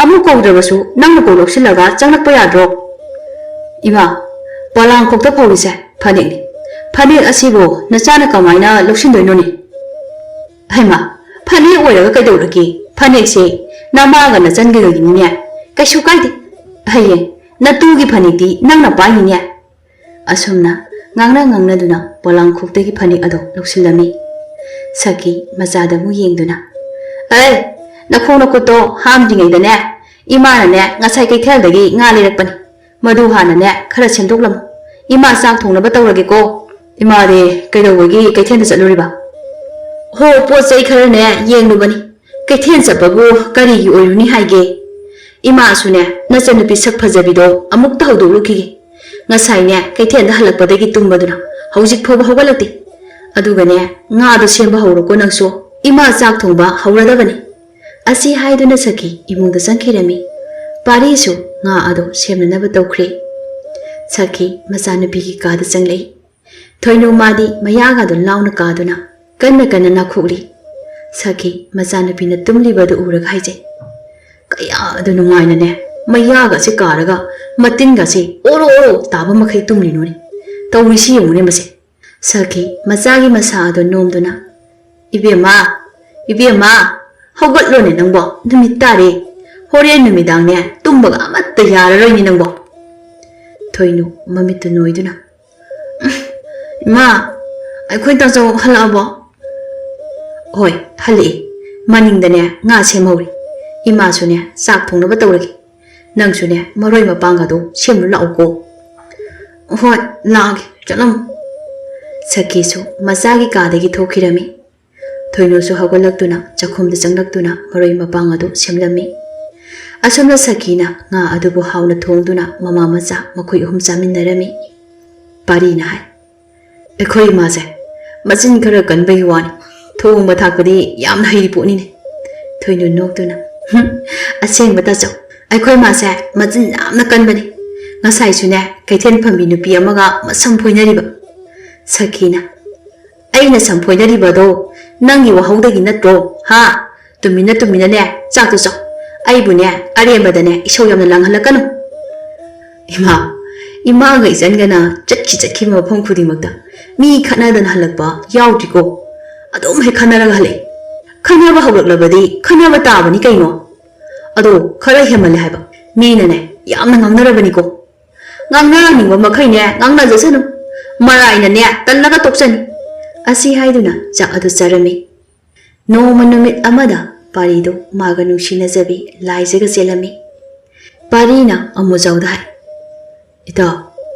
ꯑꯃꯨꯛ ꯀꯧꯗ꯭ꯔꯕꯁꯨ ꯅꯪꯅ ꯀꯣꯛ ꯂꯧꯁꯤꯜꯂꯒ ꯆꯪꯂꯛꯄ ꯌꯥꯗ꯭ꯔꯣ?" "ꯏꯃꯥ, ꯄꯣꯂꯥꯡꯈꯣꯛꯇ ꯐꯧꯔꯤꯁꯦ ꯐꯅꯦꯛꯅꯤ꯫ ꯐꯅꯦꯛ ꯑꯁꯤꯕꯨ ꯅꯆꯥꯅ ꯀꯃꯥꯏꯅ ꯂꯧꯁꯤꯟꯗꯣꯏꯅꯣꯅꯦ?" "ꯍꯩꯃꯥ, ꯐꯅꯦꯛ ꯑꯣꯏꯔꯒ ꯀꯩꯗꯧꯔꯒꯦ? ꯐꯅꯦꯛꯁꯦ ꯅꯃꯥꯒ ꯅꯆꯟꯒꯗꯒꯤꯅꯤꯅꯦ꯫ ꯀꯩꯁꯨ ꯀꯥꯏꯗꯦ꯫ ꯍꯌꯦꯡ ꯅꯇꯨꯒꯤ ꯐꯅꯦꯛꯇꯤ ꯅꯪꯅ ꯄꯥꯏꯅꯤꯅꯦ꯫" ꯑꯁꯨꯝꯅ ꯉꯥꯡꯅ ꯉꯥꯡꯅꯗꯨꯅ ꯄꯣꯂꯥꯡꯈꯣꯛꯇꯒꯤ ꯐꯅꯦꯛ ꯑꯗꯨ ꯂꯧꯁꯤꯜꯂꯝꯃꯤ꯫ ꯁꯈꯤ ꯃꯆꯥꯗ ꯑꯃꯨꯛ ꯌꯦꯡꯗꯨꯅ, "ꯑꯦ, ꯅꯈꯣꯡ ꯅꯈꯨꯠꯇꯣ ꯍꯥꯝꯗ꯭ꯔꯤꯉꯩꯗꯅꯦ, ꯏꯃꯥꯅꯅꯦ ꯉꯁꯥꯏ ꯀꯩꯊꯦꯜꯗꯒꯤ ꯉꯥ ꯂꯩꯔꯛꯄꯅꯤ꯫ ꯃꯗꯨ ꯍꯥꯟꯅꯅꯦ ꯈꯔ ꯁꯦꯝꯗꯣꯛꯂꯝꯃꯨ꯫ ꯏꯃꯥ ꯆꯥꯛ ꯊꯣꯡꯅꯕ ꯇꯧꯔꯒꯦꯀꯣ꯫" "ꯏꯃꯥꯗꯤ ꯀꯩꯗꯧꯕꯒꯤ ꯀꯩꯊꯦꯜꯗ ꯆꯠꯂꯨꯔꯤꯕ?" "ꯍꯣ, ꯄꯣꯠ ꯆꯩ ꯈꯔꯅꯦ ꯌꯦꯡꯂꯨꯕꯅꯤ꯫ ꯀꯩꯊꯦꯜ ꯆꯠꯄꯕꯨ ꯀꯔꯤꯒꯤ ꯑꯣꯏꯔꯨꯅꯤ ꯍꯥꯏꯒꯦ? ꯏꯃꯥꯁꯨꯅꯦ ꯅꯆꯟꯅꯨꯄꯤ ꯁꯛ ꯐꯖꯕꯤꯗꯣ ꯑꯃꯨꯛꯇ ꯍꯧꯗꯣꯛꯂꯨꯈꯤꯒꯦ꯫ ꯉꯁꯥꯏꯅꯦ ꯀꯩꯊꯦꯜꯗ ꯍꯜꯂꯛꯄꯗꯒꯤ ꯇꯨꯝꯕꯗꯨꯅ ꯍꯧꯖꯤꯛ ꯐꯥꯎꯕ ꯍꯧꯒꯠꯂꯛꯇꯦ꯫ ꯑꯗꯨꯒꯅꯦ ꯉꯥꯗꯣ ꯁꯦꯝꯕ ꯍꯧꯔꯣꯀꯣ ꯅꯪꯁꯨ꯫ ꯏꯃꯥ ꯆꯥꯛ ꯊꯣꯡꯕ ꯍꯧꯔꯗꯕꯅꯤ꯫" ꯑꯁꯤ ꯍꯥꯏꯗꯨꯅ ꯁꯈꯤ ꯏꯃꯨꯡꯗ ꯆꯪꯈꯤꯔꯝꯃꯤ꯫ ꯄꯥꯔꯤꯁꯨ ꯉꯥ ꯑꯗꯨ ꯁꯦꯝꯅꯅꯕ ꯇꯧꯈ꯭ꯔꯦ꯫ ꯁꯈꯤ ꯃꯆꯥꯅꯨꯄꯤꯒꯤ ꯀꯥꯗ ꯆꯪꯂꯛꯏ꯫ ꯊꯣꯏꯅꯨ ꯃꯥꯗꯤ ꯃꯌꯥꯒꯗꯨ ꯂꯥꯎꯅ ꯀꯥꯗꯨꯅ ꯀꯟꯅ ꯀꯟꯅ ꯅꯥꯈꯣꯛꯂꯤ꯫ ꯁꯈꯤ ꯃꯆꯥꯅꯨꯄꯤꯅ ꯇꯨꯝꯂꯤꯕ ꯑꯗꯨ ꯎꯔꯒ ꯍꯥꯏꯖꯩ, "ꯀꯌꯥꯗ ꯅꯨꯡꯉꯥꯏꯅꯅꯦ ꯃꯌꯥꯒꯁꯦ ꯀꯥꯔꯒ ꯃꯇꯤꯟꯒꯁꯦ ꯑꯣꯔꯣ ꯑꯣꯔꯣ ꯇꯥꯕ ꯃꯈꯩ ꯇꯨꯝꯂꯤꯅꯣꯅꯦ꯫ ꯇꯧꯔꯤꯁꯤ ꯌꯦꯡꯉꯨꯅꯦ ꯃꯁꯦ꯫ ꯁꯈꯤ ꯃꯆꯥꯒꯤ ꯃꯁꯥ ꯑꯗꯨ ꯅꯣꯝꯗꯨꯅ, "ꯏꯕꯦꯝꯃ, ꯏꯕꯦꯝꯃ, ꯍꯧꯒꯠꯂꯣꯅꯦ ꯅꯪꯕꯣ, ꯅꯨꯃꯤꯠ ꯇꯥꯔꯦ꯫ ꯍꯣꯔꯦꯟ ꯅꯨꯃꯤꯗꯥꯡꯅꯦ ꯇꯨꯝꯕꯒ ꯑꯃꯠꯇ ꯌꯥꯔꯔꯣꯏꯅꯦ ꯅꯪꯕꯣ꯫" ꯊꯣꯏꯅꯨ ꯃꯃꯤꯠꯇꯨ ꯅꯣꯏꯗꯨꯅ, "ꯏꯃꯥ, ꯑꯩꯈꯣꯏ ꯇꯥꯆꯧ ꯍꯜꯂꯛꯑꯕꯣ?" "ꯍꯣꯏ, ꯍꯜꯂꯛꯑꯦ꯫ ꯃꯅꯤꯡꯗꯅꯦ ꯉꯥ ꯁꯦꯝꯍꯧꯔꯤ꯫ ꯏꯃꯥꯁꯨꯅꯦ ꯆꯥꯛ ꯊꯣꯡꯅꯕ ꯇꯧꯔꯒꯦ꯫ ꯅꯪꯁꯨꯅꯦ ꯃꯔꯣꯏ ꯃꯄꯥꯡꯒꯗꯣ ꯁꯦꯝꯂꯨ ꯂꯥꯛꯎꯀꯣ꯫" "ꯍꯣꯏ, ꯂꯥꯛꯑꯒꯦ, ꯆꯠꯂꯝꯃꯣ꯫" ꯁꯈꯤꯁꯨ ꯃꯆꯥꯒꯤ ꯀꯥꯗꯒꯤ ꯊꯣꯛꯈꯤꯔꯝꯃꯤ꯫ ꯊꯣꯏꯅꯨꯁꯨ ꯍꯧꯒꯠꯂꯛꯇꯨꯅ ꯆꯥꯛꯈꯨꯝꯗ ꯆꯪꯂꯛꯇꯨꯅ ꯃꯔꯣꯏ ꯃꯄꯥꯡ ꯑꯗꯨ ꯁꯦꯝꯂꯝꯃꯤ꯫ ꯑꯁꯣꯝꯗ ꯁꯈꯤꯅ ꯉꯥ ꯑꯗꯨꯕꯨ ꯍꯥꯎꯅ ꯊꯣꯡꯗꯨꯅ ꯃꯃꯥ ꯃꯆꯥ ꯃꯈꯣꯏ ꯑꯍꯨꯝ ꯆꯥꯃꯤꯟꯅꯔꯝꯃꯤ꯫ ꯄꯥꯔꯤꯅ ꯍꯥꯏ, "ꯑꯩꯈꯣꯏ ꯏꯃꯥꯁꯦ ꯃꯆꯤꯟ ꯈꯔ ꯀꯟꯕꯒꯤ ꯋꯥꯅꯤ, ꯊꯣꯡꯕ ꯊꯥꯛꯄꯗꯤ ꯌꯥꯝꯅ ꯍꯩꯔꯤ ꯄꯣꯠꯅꯤꯅꯦ꯫" ꯊꯣꯏꯅꯨ ꯅꯣꯛꯇꯨꯅ, "ꯍꯨꯝ, ꯑꯁꯦꯡꯕ ꯇꯥꯆꯧ, ꯑꯩꯈꯣꯏ ꯏꯃꯥꯁꯦ ꯃꯆꯤꯟ ꯌꯥꯝꯅ ꯀꯟꯕꯅꯤ꯫ ꯉꯁꯥꯏꯁꯨꯅꯦ ꯀꯩꯊꯦꯜ ꯐꯝꯕꯤ ꯅꯨꯄꯤ ꯑꯃꯒ ꯃꯁꯝ ꯐꯣꯏꯅꯔꯤꯕ꯫" ꯁꯈꯤꯅ, "ꯑꯩꯅ ꯁꯝ ꯐꯣꯏꯅꯔꯤꯕꯗꯣ ꯅꯪꯒꯤ ꯋꯥꯍꯧꯗꯒꯤ ꯅꯠꯇ꯭ꯔꯣ? ꯍꯥ? ꯇꯨꯃꯤꯟꯅ ꯇꯨꯃꯤꯟꯅꯅꯦ ꯆꯥꯛꯇꯣ ꯆꯥꯎ꯫ ꯑꯩꯕꯨꯅꯦ ꯑꯔꯦꯝꯕꯗꯅꯦ ꯏꯁꯧ ꯌꯥꯝꯅ ꯂꯥꯡꯍꯜꯂꯛꯀꯅꯨ꯫" ꯏꯃꯥ, ꯏꯃꯥꯒ ꯏꯆꯟꯒꯅ ꯆꯠꯈꯤ ꯆꯠꯈꯤꯕ ꯃꯐꯝ ꯈꯨꯗꯤꯡꯃꯛꯇ ꯃꯤ ꯈꯠꯅꯗꯅ ꯍꯜꯂꯛꯄ ꯌꯥꯎꯗ꯭ꯔꯤꯀꯣ꯫ ꯑꯗꯨꯝ ꯍꯦꯛ ꯈꯠꯅꯔꯒ ꯍꯜꯂꯛꯑꯦ꯫ ꯈꯠꯅꯕ ꯍꯧꯔꯛꯂꯕꯗꯤ ꯈꯠꯅꯕ ꯇꯥꯕꯅꯤ ꯀꯩꯅꯣ꯫ ꯑꯗꯣ ꯈꯔ ꯍꯦꯟꯃꯜꯂꯦ ꯍꯥꯏꯕ꯫ ꯃꯤꯅꯅꯦ ꯌꯥꯝꯅ ꯉꯥꯡꯅꯔꯕꯅꯤꯀꯣ꯫ "ꯉꯥꯡꯅꯅꯤꯡꯕ ꯃꯈꯩꯅꯦ ꯉꯥꯡꯅꯖꯁꯅꯨ꯫ ꯃꯔꯥꯏꯅꯅꯦ ꯇꯜꯂꯒ ꯇꯣꯛꯆꯅꯤ꯫" ꯑꯁꯤ ꯍꯥꯏꯗꯨꯅ ꯆꯥꯛ ꯑꯗꯨ ꯆꯥꯔꯝꯃꯤ꯫ ꯅꯣꯡꯃ ꯅꯨꯃꯤꯠ ꯑꯃꯗ ꯄꯥꯔꯤꯗꯨ ꯃꯥꯒ ꯅꯨꯡꯁꯤꯅꯖꯕꯤ ꯂꯥꯏꯖꯒ ꯆꯦꯜꯂꯝꯃꯤ꯫ ꯄꯥꯔꯤꯅ ꯑꯃꯨꯖꯥꯎꯗ ꯍꯥꯏ, "ꯏꯇꯥꯎ,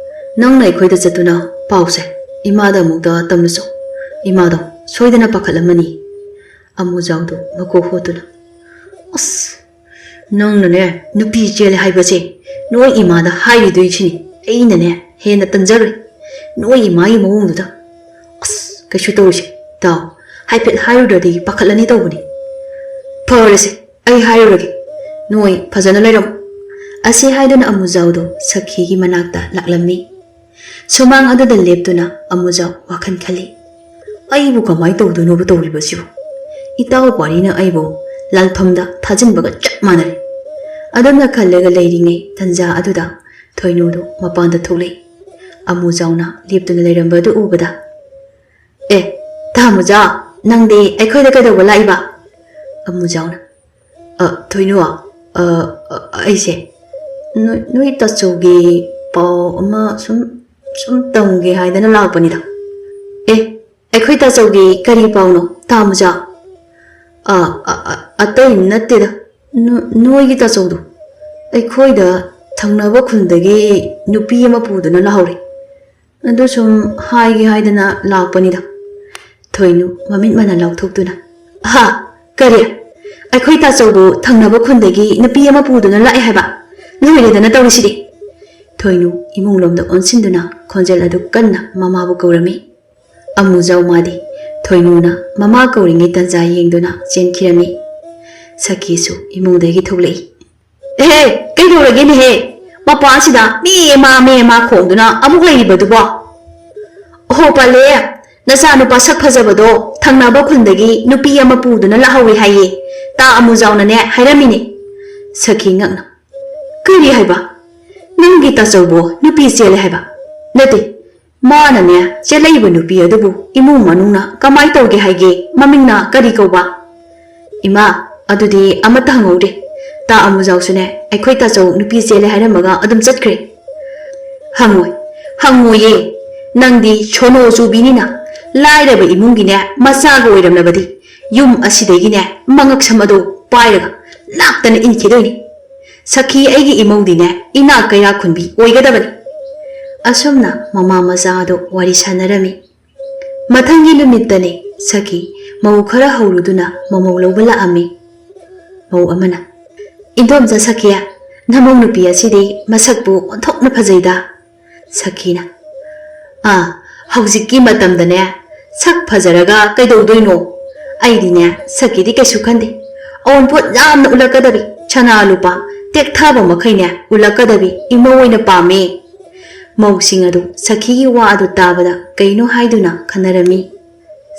ꯅꯪꯅ ꯑꯩꯈꯣꯏꯗ ꯆꯠꯇꯨꯅ ꯄꯥꯎꯁꯦ ꯏꯃꯥꯗ ꯑꯃꯨꯛꯇ ꯇꯝꯂꯨꯆꯣ꯫ ꯏꯃꯥꯗꯣ ꯁꯣꯏꯗꯅ ꯄꯥꯈꯠꯂꯝꯃꯅꯤ꯫" ꯑꯃꯨꯖꯥꯎꯗꯨ ꯃꯀꯣꯛ ꯍꯣꯠꯇꯨꯅ, "ꯑꯁ, ꯅꯪꯅꯅꯦ ꯅꯨꯄꯤ ꯆꯦꯜꯂꯦ ꯍꯥꯏꯕꯁꯦ ꯅꯣꯏ ꯏꯃꯥꯗ ꯍꯥꯏꯔꯨꯗꯣꯏꯁꯤꯅꯤ꯫ ꯑꯩꯅꯅꯦ ꯍꯦꯟꯅ ꯇꯟꯖꯔꯣꯏ ꯅꯣꯏ ꯏꯃꯥꯒꯤ ꯃꯑꯣꯡꯗꯨꯗ꯫ ꯑꯁ, ꯀꯩꯁꯨ ꯇꯧꯔꯣꯏꯁꯦ꯫ ꯇꯥꯎ, ꯍꯥꯏꯐꯦꯠ ꯍꯥꯏꯔꯨꯗ꯭ꯔꯗꯤ ꯄꯥꯈꯠꯂꯅꯤ ꯇꯧꯕꯅꯤ꯫ ꯐꯔꯦꯁꯦ, ꯑꯩ ꯍꯥꯏꯔꯨꯔꯒꯦ꯫ ꯅꯣꯏ ꯐꯖꯅ ꯂꯩꯔꯝꯃꯨ꯫" ꯑꯁꯤ ꯍꯥꯏꯗꯨꯅ ꯑꯃꯨꯖꯥꯎꯗꯣ ꯁꯈꯤꯒꯤ ꯃꯅꯥꯛꯇ ꯂꯥꯛꯂꯝꯃꯤ꯫ ꯁꯨꯃꯥꯡ ꯑꯗꯨꯗ ꯂꯦꯞꯇꯨꯅ ꯑꯃꯨꯖꯥꯎ ꯋꯥꯈꯜ ꯈꯜꯂꯤ꯫ "ꯑꯩꯕꯨ ꯀꯃꯥꯏꯅ ꯇꯧꯗꯣꯏꯅꯣꯕ ꯇꯧꯔꯤꯕꯁꯤꯕꯨ? ꯏꯇꯥꯎ ꯄꯥꯔꯤꯅ ꯑꯩꯕꯨ ꯂꯥꯜꯐꯝꯗ ꯊꯥꯖꯤꯟꯕꯒ ꯆꯞ ꯃꯥꯟꯅꯔꯦ꯫ ꯑꯗꯨꯝꯅ ꯈꯜꯂꯒ ꯂꯩꯔꯤꯉꯩ ꯇꯟꯖꯥ ꯑꯗꯨꯗ ꯊꯣꯏꯅꯨꯗꯨ ꯃꯄꯥꯟꯗ ꯊꯣꯛꯂꯛꯏ꯫ ꯑꯃꯨꯖꯥꯎꯅ ꯂꯦꯞꯇꯨꯅ ꯂꯩꯔꯝꯕ ꯑꯗꯨ ꯎꯕꯗ, "ꯑꯦ, ꯇꯥꯃꯨꯖꯥꯎ, ꯅꯪꯗꯤ ꯑꯩꯈꯣꯏꯗ ꯀꯩꯗꯧꯕ ꯂꯥꯛꯏꯕ?" ꯑꯃꯨꯖꯥꯎꯅ, "ꯑ, ꯊꯣꯏꯅꯨ, ꯑ, ꯑ, ꯑꯩꯁꯦ ꯅꯣꯏ, ꯅꯣꯏ ꯇꯥꯆꯧꯒꯤ ꯄꯥꯎ ꯑꯃ ꯁꯨꯝ, ꯁꯨꯝ ꯇꯝꯒꯦ ꯍꯥꯏꯗꯅ ꯂꯥꯛꯄꯅꯤꯗ꯫" "ꯑꯦ, ꯑꯩꯈꯣꯏ ꯇꯥꯆꯧꯒꯤ ꯀꯔꯤ ꯄꯥꯎꯅꯣ, ꯇꯥꯃꯨꯖꯥꯎ?" "ꯑ, ꯑ, ꯑ, ꯑꯇꯩ ꯅꯠꯇꯦꯗ, ꯅꯣ-, ꯅꯣꯏꯒꯤ ꯇꯥꯆꯧꯗꯣ ꯑꯩꯈꯣꯏꯗ ꯊꯪꯅꯕ ꯈꯨꯟꯗꯒꯤ ꯅꯨꯄꯤ ꯑꯃ ꯄꯨꯗꯨꯅ ꯂꯥꯛꯍꯧꯔꯦ꯫ ꯑꯗꯨ ꯁꯨꯝ ꯍꯥꯏꯒꯦ ꯍꯥꯏꯗꯅ ꯂꯥꯛꯄꯅꯤꯗ꯫" ꯊꯣꯏꯅꯨ ꯃꯃꯤꯠ ꯃꯅꯥ ꯂꯥꯎꯊꯣꯛꯇꯨꯅ, "ꯑꯍꯥ, ꯀꯔꯤ? ꯑꯩꯈꯣꯏ ꯇꯥꯆꯧꯕꯨ ꯊꯪꯅꯕ ꯈꯨꯟꯗꯒꯤ ꯅꯨꯄꯤ ꯑꯃ ꯄꯨꯗꯨꯅ ꯂꯥꯛꯑꯦ ꯍꯥꯏꯕ? ꯂꯣꯏꯔꯦꯗꯅ ꯇꯧꯔꯤꯁꯤꯗꯤ!" ꯊꯣꯏꯅꯨ ꯏꯃꯨꯡ ꯂꯣꯝꯗ ꯑꯣꯟꯁꯤꯟꯗꯨꯅ ꯈꯣꯟꯖꯦꯜ ꯑꯗꯨ ꯀꯟꯅ ꯃꯃꯥꯕꯨ ꯀꯧꯔꯝꯃꯤ꯫ ꯑꯃꯨꯖꯥꯎ ꯃꯥꯗꯤ ꯊꯣꯏꯅꯨꯅ ꯃꯃꯥ ꯀꯧꯔꯤꯉꯩ ꯇꯟꯖꯥ ꯌꯦꯡꯗꯨꯅ ꯆꯦꯟꯈꯤꯔꯝꯃꯤ꯫ ꯁꯈꯤꯁꯨ ꯏꯃꯨꯡꯗꯒꯤ ꯊꯣꯛꯂꯛꯏ꯫ "ꯑꯦꯍꯦ, ꯀꯩꯗꯧꯔꯒꯦꯅꯦꯍꯦ? ꯃꯄꯥꯟꯁꯤꯗ ꯃꯦ ꯃꯥ, ꯃꯦ ꯃꯥ ꯈꯣꯡꯗꯨꯅ ꯑꯃꯨꯛ ꯂꯩꯔꯤꯕꯗꯨꯕꯣ? ꯑꯣꯍꯣ, ꯄꯜꯂꯦ, ꯅꯆꯥꯅꯨꯄꯥ ꯁꯛ ꯐꯖꯕꯗꯣ ꯊꯪꯅꯕ ꯈꯨꯟꯗꯒꯤ ꯅꯨꯄꯤ ꯑꯃ ꯄꯨꯗꯨꯅ ꯂꯥꯛꯍꯧꯔꯤ ꯍꯥꯏꯌꯦ꯫ ꯇꯥ ꯑꯃꯨꯖꯥꯎꯅꯅꯦ ꯍꯥꯏꯔꯝꯃꯤꯅꯦ꯫" ꯁꯈꯤ ꯉꯛꯅ, "ꯀꯔꯤ ꯍꯥꯏꯕ? ꯅꯪꯒꯤ ꯇꯥꯆꯧꯕꯨ ꯅꯨꯄꯤ ꯆꯦꯜꯂꯦ ꯍꯥꯏꯕ? ꯅꯠꯇꯦ, ꯃꯥꯅꯅꯦ ꯆꯦꯜꯂꯛꯏꯕ ꯅꯨꯄꯤ ꯑꯗꯨꯕꯨ ꯏꯃꯨꯡ ꯃꯅꯨꯡꯅ ꯀꯃꯥꯏ ꯇꯧꯒꯦ ꯍꯥꯏꯒꯦ? ꯃꯃꯤꯡꯅ ꯀꯔꯤ ꯀꯧꯕ?" "ꯏꯃꯥ, ꯑꯗꯨꯗꯤ ꯑꯃꯠꯇ ꯍꯪꯍꯧꯗꯦ꯫ ꯇꯥ ꯑꯃꯨꯖꯥꯎꯁꯨꯅꯦ ꯑꯩꯈꯣꯏ ꯇꯥꯆꯧ ꯅꯨꯄꯤ ꯆꯦꯜꯂꯦ ꯍꯥꯏꯔꯝꯃꯒ ꯑꯗꯨꯝ ꯆꯠꯈ꯭ꯔꯦ꯫" "ꯍꯪꯉꯣꯏ, ꯍꯪꯉꯣꯏꯌꯦ꯫ ꯅꯪꯗꯤ ꯁꯣꯅꯣ ꯆꯨꯕꯤꯅꯤꯅ ꯂꯥꯏꯔꯕ ꯏꯃꯨꯡꯒꯤꯅꯦ ꯃꯆꯥꯒ ꯑꯣꯏꯔꯝꯂꯕꯗꯤ ꯌꯨꯝ ꯑꯁꯤꯗꯒꯤꯅꯦ ꯃꯉꯛꯁꯝ ꯑꯗꯣ ꯄꯥꯏꯔꯒ ꯂꯥꯛꯇꯅ ꯏꯟꯈꯤꯗꯣꯏꯅꯤ꯫ ꯁꯈꯤ ꯑꯩꯒꯤ ꯏꯃꯧꯗꯤꯅꯦ ꯏꯅꯥꯛ ꯀꯩꯔꯥꯛ ꯈꯨꯟꯕꯤ ꯑꯣꯏꯒꯗꯕꯅꯤ꯫" ꯑꯁꯨꯝꯅ ꯃꯃꯥ ꯃꯆꯥ ꯑꯗꯣ ꯋꯥꯔꯤ ꯁꯥꯟꯅꯔꯝꯃꯤ꯫ ꯃꯊꯪꯒꯤ ꯅꯨꯃꯤꯠꯇꯅꯤ ꯁꯈꯤ ꯃꯧ ꯈꯔ ꯍꯧꯔꯨꯗꯨꯅ ꯃꯃꯧ ꯂꯧꯕ ꯂꯥꯛꯑꯝꯃꯤ꯫ ꯃꯧ ꯑꯃꯅ, "ꯏꯟꯗꯣꯝꯆꯥ ꯁꯈꯤ, ꯅꯃꯧ ꯅꯨꯄꯤ ꯑꯁꯤꯗꯤ ꯃꯁꯛꯄꯨ ꯑꯣꯟꯊꯣꯛꯅ ꯐꯖꯩꯗ꯫" ꯁꯈꯤꯅ, "ꯑꯥ, ꯍꯧꯖꯤꯛꯀꯤ ꯃꯇꯝꯗꯅꯦ ꯁꯛ ꯐꯖꯔꯒ ꯀꯩꯗꯧꯗꯣꯏꯅꯣ? ꯑꯩꯗꯤꯅꯦ ꯁꯛꯀꯤꯗꯤ ꯀꯩꯁꯨ ꯈꯟꯗꯦ꯫ ꯑꯑꯣꯟꯄꯣꯠ ꯌꯥꯝꯅ ꯎꯠꯂꯛꯀꯗꯕꯤ, ꯁꯅꯥ ꯂꯨꯄꯥ ꯇꯦꯛꯊꯕ ꯃꯈꯩꯅꯦ ꯎꯠꯂꯛꯀꯗꯕꯤ ꯏꯃꯧ ꯑꯣꯏꯅ ꯄꯥꯝꯃꯦ꯫" ꯃꯧꯁꯤꯡ ꯑꯗꯨ ꯁꯈꯤꯒꯤ ꯋꯥ ꯑꯗꯨ ꯇꯥꯕꯗ ꯀꯩꯅꯣ ꯍꯥꯏꯗꯨꯅ ꯈꯟꯅꯔꯝꯃꯤ꯫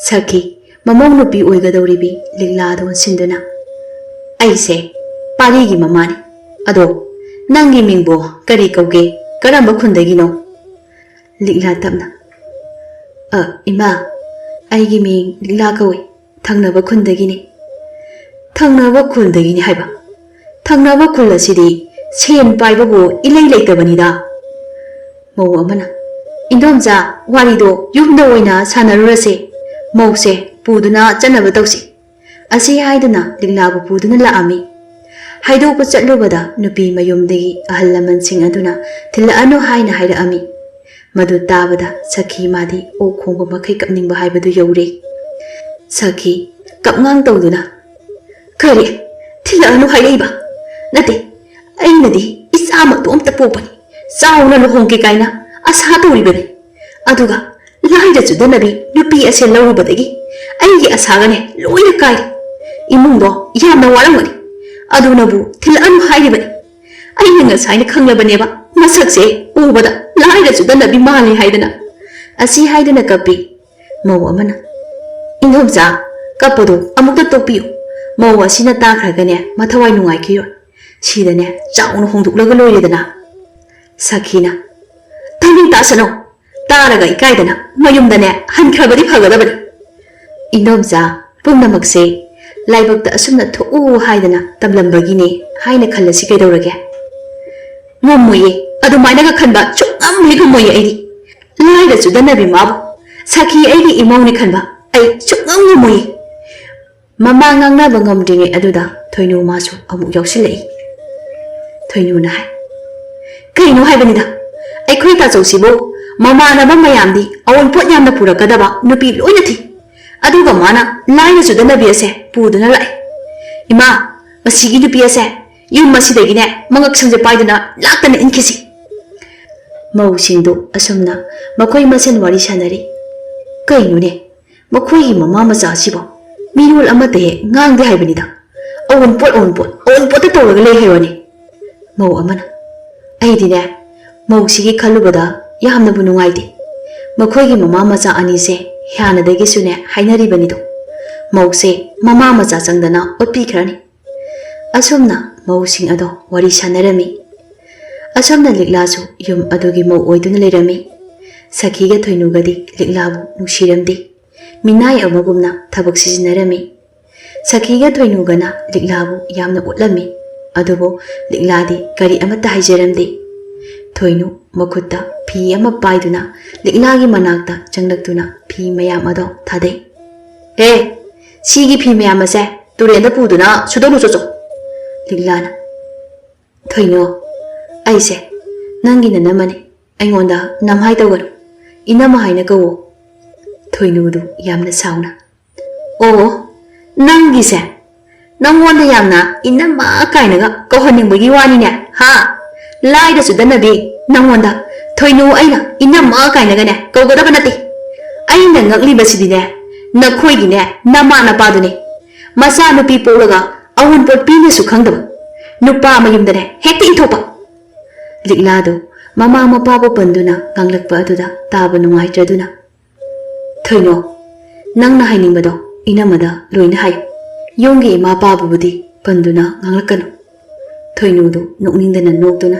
ꯁꯈꯤ, ꯃꯃꯧ ꯅꯨꯄꯤ ꯑꯣꯏꯒꯗꯧꯔꯤꯕꯤ ꯂꯤꯛꯂꯥ ꯑꯗꯨ ꯑꯣꯟꯁꯤꯟꯗꯨꯅ, "ꯑꯩꯁꯦ ꯄꯥꯔꯤꯒꯤ ꯃꯃꯥꯅꯤ꯫ "ꯑꯗꯣ, ꯅꯪꯒꯤ ꯃꯤꯡꯕꯨ ꯀꯔꯤ ꯀꯧꯒꯦ? ꯀꯔꯝꯕ ꯈꯨꯟꯗꯒꯤꯅꯣ?" ꯂꯤꯛꯂꯥ ꯇꯞꯅ, "ꯑ, ꯏꯃꯥ, ꯑꯩꯒꯤ ꯃꯤꯡ ꯂꯤꯛꯂꯥ ꯀꯧꯏ꯫ ꯊꯪꯅꯕ ꯈꯨꯟꯗꯒꯤꯅꯤ꯫" "ꯊꯪꯅꯕ ꯈꯨꯜꯗꯒꯤꯅꯤ ꯍꯥꯏꯕ? ꯊꯪꯅꯕ ꯈꯨꯜ ꯑꯁꯤꯗꯤ ꯁꯦꯟ ꯄꯥꯏꯕꯕꯨ ꯏꯂꯩ ꯂꯩꯇꯕꯅꯤꯗ꯫" ꯃꯧ ꯑꯃꯅ, "ꯏꯟꯗꯣꯝꯆꯥ, ꯋꯥꯔꯤꯗꯣ ꯌꯨꯝꯗ ꯑꯣꯏꯅ ꯁꯥꯟꯅꯔꯨꯔꯁꯦ꯫ ꯃꯧꯁꯦ ꯄꯨꯗꯨꯅ ꯆꯠꯅꯕ ꯇꯧꯁꯤ꯫" ꯑꯁꯤ ꯍꯥꯏꯗꯨꯅ ꯂꯤꯛꯂꯥꯕꯨ ꯄꯨꯗꯨꯅ ꯂꯥꯛꯑꯝꯃꯤ꯫ ꯍꯥꯏꯗꯣꯛꯄ ꯆꯠꯂꯨꯕꯗ ꯅꯨꯄꯤ ꯃꯌꯨꯝꯗꯒꯤ ꯑꯍꯜ ꯂꯃꯟꯁꯤꯡ ꯑꯗꯨꯅ "ꯊꯤꯜꯂꯛꯑꯅꯨ" ꯍꯥꯏꯅ ꯍꯥꯏꯔꯛꯑꯝꯃꯤ꯫ ꯃꯗꯨ ꯇꯥꯕꯗ ꯁꯈꯤ ꯃꯥꯗꯤ ꯑꯣꯛ ꯈꯣꯡꯕ ꯃꯈꯩ ꯀꯞꯅꯤꯡꯕ ꯍꯥꯏꯕꯗꯨ ꯌꯧꯔꯦ꯫ ꯁꯈꯤ ꯀꯞꯉꯥꯡ ꯇꯧꯗꯨꯅ, "ꯀꯔꯤ? ꯊꯤꯜꯂꯛꯑꯅꯨ ꯍꯥꯏꯔꯛꯏꯕ? ꯅꯠꯇꯦ, ꯑꯩꯅꯗꯤ ꯏꯆꯥ ꯃꯇꯣꯝꯇ ꯄꯣꯛꯄꯅꯤ, ꯆꯥꯎꯅ ꯂꯨꯍꯣꯡꯒꯦ ꯀꯥꯏꯅ ꯑꯁꯥ ꯇꯧꯔꯤꯕꯅꯤ꯫ ꯑꯗꯨꯒ ꯂꯥꯏꯔ ꯆꯨꯗꯅꯕꯤ ꯅꯨꯄꯤ ꯑꯁꯦ ꯂꯧꯔꯨꯕꯗꯒꯤ ꯑꯩꯒꯤ ꯑꯁꯥꯒꯅꯦ ꯂꯣꯏꯅ ꯀꯥꯏꯔꯦ꯫ ꯏꯃꯨꯡꯗꯣ ꯌꯥꯝꯅ ꯋꯥꯔꯝꯒꯅꯤ, ꯑꯗꯨꯅꯕꯨ ꯊꯤꯜꯂꯛꯑꯅꯨ ꯍꯥꯏꯔꯤꯕꯅꯤ꯫ ꯑꯩꯅ ꯉꯁꯥꯏꯅ ꯈꯪꯂꯕꯅꯦꯕ, ꯃꯁꯛꯁꯦ ꯎꯕꯗ ꯂꯥꯏꯔ ꯆꯨꯗꯅꯕꯤ ꯃꯥꯜꯂꯤ ꯍꯥꯏꯗꯅ꯫" ꯑꯁꯤ ꯍꯥꯏꯗꯨꯅ ꯀꯞꯄꯤ꯫ ꯃꯧ ꯑꯃꯅ, "ꯏꯟꯗꯣꯝꯆꯥ, ꯀꯞꯄꯗꯣ ꯑꯃꯨꯛꯇ ꯇꯣꯛꯄꯤꯌꯨ꯫ ꯃꯧ ꯑꯁꯤꯅ ꯇꯥꯈ꯭ꯔꯒꯅꯦ ꯃꯊꯋꯥꯏ ꯅꯨꯡꯉꯥꯏꯈꯤꯔꯣꯏ꯫ ꯁꯤꯗꯅꯦ ꯆꯥꯎꯅ ꯍꯣꯡꯗꯣꯛꯂꯒ ꯂꯣꯏꯔꯦꯗꯅ꯫" ꯁꯈꯤꯅ, "ꯇꯥꯅꯤꯡ ꯇꯥꯁꯅꯨ, ꯇꯥꯔꯒ ꯏꯀꯥꯏꯗꯅ ꯃꯌꯨꯝꯗꯅꯦ ꯍꯟꯈ꯭ꯔꯕꯗꯤ ꯐꯒꯗꯕꯅꯤ꯫" "ꯏꯟꯗꯣꯝꯆꯥ, ꯄꯨꯝꯅꯃꯛꯁꯦ ꯂꯥꯏꯕꯛꯇ ꯑꯁꯨꯝꯅ ꯊꯣꯛꯎ ꯍꯥꯏꯗꯅ ꯇꯝꯂꯝꯕꯒꯤꯅꯦ ꯍꯥꯏꯅ ꯈꯜꯂꯁꯤ, ꯀꯩꯗꯧꯔꯒꯦ?" "ꯉꯝꯃꯣꯏꯌꯦ, ꯑꯗꯨꯃꯥꯏꯅꯒ ꯈꯟꯕ ꯁꯨꯛꯉꯝ ꯍꯦꯛ ꯉꯝꯃꯣꯏꯌꯦ ꯑꯩꯗꯤ꯫ ꯂꯥꯏꯔ ꯆꯨꯗꯅꯕꯤ ꯃꯥꯕꯨ ꯁꯈꯤ ꯑꯩꯒꯤ ꯏꯃꯧꯅꯤ ꯈꯟꯕ ꯑꯩ ꯁꯨꯛꯉꯝ ꯉꯝꯃꯣꯏꯌꯦ꯫" ꯃꯃꯥ ꯉꯥꯡꯅꯕ ꯉꯝꯗ꯭ꯔꯤꯉꯩ ꯑꯗꯨꯗ ꯊꯣꯏꯅꯨ ꯃꯥꯁꯨ ꯑꯃꯨꯛ ꯌꯥꯎꯁꯤꯜꯂꯛꯏ꯫ ꯊꯣꯏꯅꯨꯅ ꯍꯥꯏ, "ꯀꯩꯅꯣ ꯍꯥꯏꯕꯅꯤꯗ, ꯑꯩꯈꯣꯏ ꯇꯥꯆꯧꯁꯤꯕꯨ ꯃꯃꯥꯟꯅꯕ ꯃꯌꯥꯝꯗꯤ ꯑꯑꯣꯟꯄꯣꯠ ꯌꯥꯝꯅ ꯄꯨꯔꯛꯀꯗꯕ ꯅꯨꯄꯤ ꯂꯣꯏꯅ ꯊꯤ, ꯑꯗꯨꯒ ꯃꯥꯅ ꯂꯥꯏꯔ ꯆꯨꯗꯅꯕꯤ ꯑꯁꯦ ꯄꯨꯗꯨꯅ ꯂꯥꯛꯑꯦ꯫ ꯏꯃꯥ, ꯃꯁꯤꯒꯤ ꯅꯨꯄꯤ ꯑꯁꯦ ꯌꯨꯝ ꯑꯁꯤꯗꯒꯤꯅꯦ ꯃꯉꯛꯁꯝꯁꯦ ꯄꯥꯏꯗꯨꯅ ꯂꯥꯛꯇꯅ ꯏꯟꯈꯤꯁꯤ꯫" ꯃꯧꯁꯤꯡꯗꯨ ꯑꯁꯨꯝꯅ ꯃꯈꯣꯏ ꯃꯁꯦꯟ ꯋꯥꯔꯤ ꯁꯥꯟꯅꯔꯤ꯫ "ꯀꯩꯅꯣꯅꯦ, ꯃꯈꯣꯏꯒꯤ ꯃꯃꯥ ꯃꯆꯥ ꯑꯁꯤꯕꯨ ꯃꯤꯔꯣꯜ ꯑꯃꯠꯇ ꯍꯦꯛ ꯉꯥꯡꯗꯦ ꯍꯥꯏꯕꯅꯤꯗ꯫ ꯑꯑꯣꯟꯄꯣꯠ, ꯑꯑꯣꯟꯄꯣꯠ, ꯑꯑꯣꯟꯄꯣꯠꯇ ꯇꯧꯔꯒ ꯂꯩ ꯍꯥꯏꯕꯅꯤ꯫" ꯃꯧ ꯑꯃꯅ, "ꯑꯩꯗꯤꯅꯦ, ꯃꯧꯁꯤꯒꯤ ꯈꯜꯂꯨꯕꯗ ꯌꯥꯝꯅꯕꯨ ꯅꯨꯡꯉꯥꯏꯇꯦ꯫ ꯃꯈꯣꯏꯒꯤ ꯃꯃꯥ ꯃꯆꯥ ꯑꯅꯤꯁꯦ ꯍꯥꯟꯅꯗꯒꯤꯁꯨꯅꯦ ꯍꯥꯏꯅꯔꯤꯕꯅꯤꯗꯣ꯫ ꯃꯧꯁꯦ ꯃꯃꯥ ꯃꯆꯥ ꯆꯪꯗꯅ ꯑꯣꯠꯄꯤꯈ꯭ꯔꯅꯤ꯫" ꯑꯁꯨꯝꯅ ꯃꯧꯁꯤꯡ ꯑꯗꯣ ꯋꯥꯔꯤ ꯁꯥꯟꯅꯔꯝꯃꯤ꯫ ꯑꯁꯨꯝꯅ ꯂꯤꯛꯂꯥꯁꯨ ꯌꯨꯝ ꯑꯗꯨꯒꯤ ꯃꯧ ꯑꯣꯏꯗꯨꯅ ꯂꯩꯔꯝꯃꯤ꯫ ꯁꯈꯤꯒ ꯊꯣꯏꯅꯨꯒꯗꯤ ꯂꯤꯛꯂꯥꯕꯨ ꯅꯨꯡꯁꯤꯔꯝꯗꯦ꯫ ꯃꯤꯅꯥꯏ ꯑꯃꯒꯨꯝꯅ ꯊꯕꯛ ꯁꯤꯖꯤꯟꯅꯔꯝꯃꯤ꯫ ꯁꯈꯤꯒ ꯊꯣꯏꯅꯨꯒꯅ ꯂꯤꯛꯂꯥꯕꯨ ꯌꯥꯝꯅ ꯎꯠꯂꯝꯃꯤ꯫ ꯑꯗꯨꯕꯨ ꯂꯤꯛꯂꯥꯗꯤ ꯀꯔꯤ ꯑꯃꯠꯇ ꯍꯥꯏꯖꯔꯝꯗꯦ꯫ ꯊꯣꯏꯅꯨ ꯃꯈꯨꯠꯇ ꯐꯤ ꯑꯃ ꯄꯥꯏꯗꯨꯅ ꯂꯤꯛꯂꯥꯒꯤ ꯃꯅꯥꯛꯇ ꯆꯪꯂꯛꯇꯨꯅ ꯐꯤ ꯃꯌꯥꯝ ꯑꯗꯣ ꯊꯥꯗꯩ꯫ "ꯑꯦ, ꯁꯤꯒꯤ ꯐꯤ ꯃꯌꯥꯝ ꯑꯁꯦ ꯇꯨꯔꯦꯟꯗ ꯄꯨꯗꯨꯅ ꯁꯨꯗꯣꯛꯂꯨ ꯆꯣꯆꯣ꯫" ꯂꯤꯛꯂꯥꯅ, "ꯊꯣꯏꯅꯨ, ꯑꯩꯁꯦ ꯅꯪꯒꯤ ꯅꯅꯝꯃꯅꯤ꯫ ꯑꯩꯉꯣꯟꯗ ꯅꯝꯍꯥꯏ ꯇꯧꯒꯅꯨ꯫ ꯏꯅꯝꯃ ꯍꯥꯏꯅ ꯀꯧꯋꯣ꯫" ꯊꯣꯏꯅꯨꯗꯨ ꯌꯥꯝꯅ ꯁꯥꯎꯅ, "ꯑꯣ, ꯅꯪꯒꯤꯁꯦ ꯅꯪꯉꯣꯟꯗ ꯌꯥꯝꯅ ꯏꯅꯝꯃ ꯀꯥꯏꯅꯒ ꯀꯧꯍꯟꯅꯤꯡꯕꯒꯤ ꯋꯥꯅꯤꯅꯦ, ꯍꯥ? ꯂꯥꯏꯗ ꯆꯨꯗꯅꯕꯤ ꯅꯪꯉꯣꯟꯗ ꯊꯣꯏꯅꯨ ꯑꯩꯅ ꯏꯅꯝꯃ ꯀꯥꯏꯅꯒꯅꯦ ꯀꯧꯒꯗꯕ ꯅꯠꯇꯦ꯫ ꯑꯩꯅ ꯉꯛꯂꯤꯕꯁꯤꯗꯤꯅꯦ, ꯅꯈꯣꯏꯒꯤꯅꯦ ꯅꯃꯥ ꯅꯄꯥꯗꯨꯅꯦ꯫ ꯃꯆꯥꯅꯨꯄꯤ ꯄꯣꯛꯂꯒ ꯑꯋꯨꯟꯄꯣꯠ ꯄꯤꯅꯦꯁꯨ ꯈꯪꯗꯕ ꯅꯨꯄꯥ ꯃꯌꯨꯝꯗꯅꯦ ꯍꯦꯛꯇ ꯏꯟꯊꯣꯛꯄ꯫" ꯂꯤꯛꯂꯥꯗꯨ ꯃꯃꯥ ꯃꯄꯥꯕꯨ ꯄꯟꯗꯨꯅ ꯉꯥꯡꯂꯛꯄ ꯑꯗꯨꯗ ꯇꯥꯕ ꯅꯨꯡꯉꯥꯏꯇ꯭ꯔꯗꯨꯅ, "ꯊꯣꯏꯅꯣ, ꯅꯪꯅ ꯍꯥꯏꯅꯤꯡꯕꯗꯣ ꯏꯅꯝꯃꯗ ꯂꯣꯏꯅ ꯍꯥꯏꯌꯨ꯫ ꯌꯨꯝꯒꯤ ꯏꯃꯥ ꯄꯥꯕꯨꯕꯨꯗꯤ ꯄꯟꯗꯨꯅ ꯉꯥꯡꯂꯛꯀꯅꯨ꯫" ꯊꯣꯏꯅꯨꯗꯨ ꯅꯣꯛꯅꯤꯡꯗꯅ ꯅꯣꯛꯇꯨꯅ,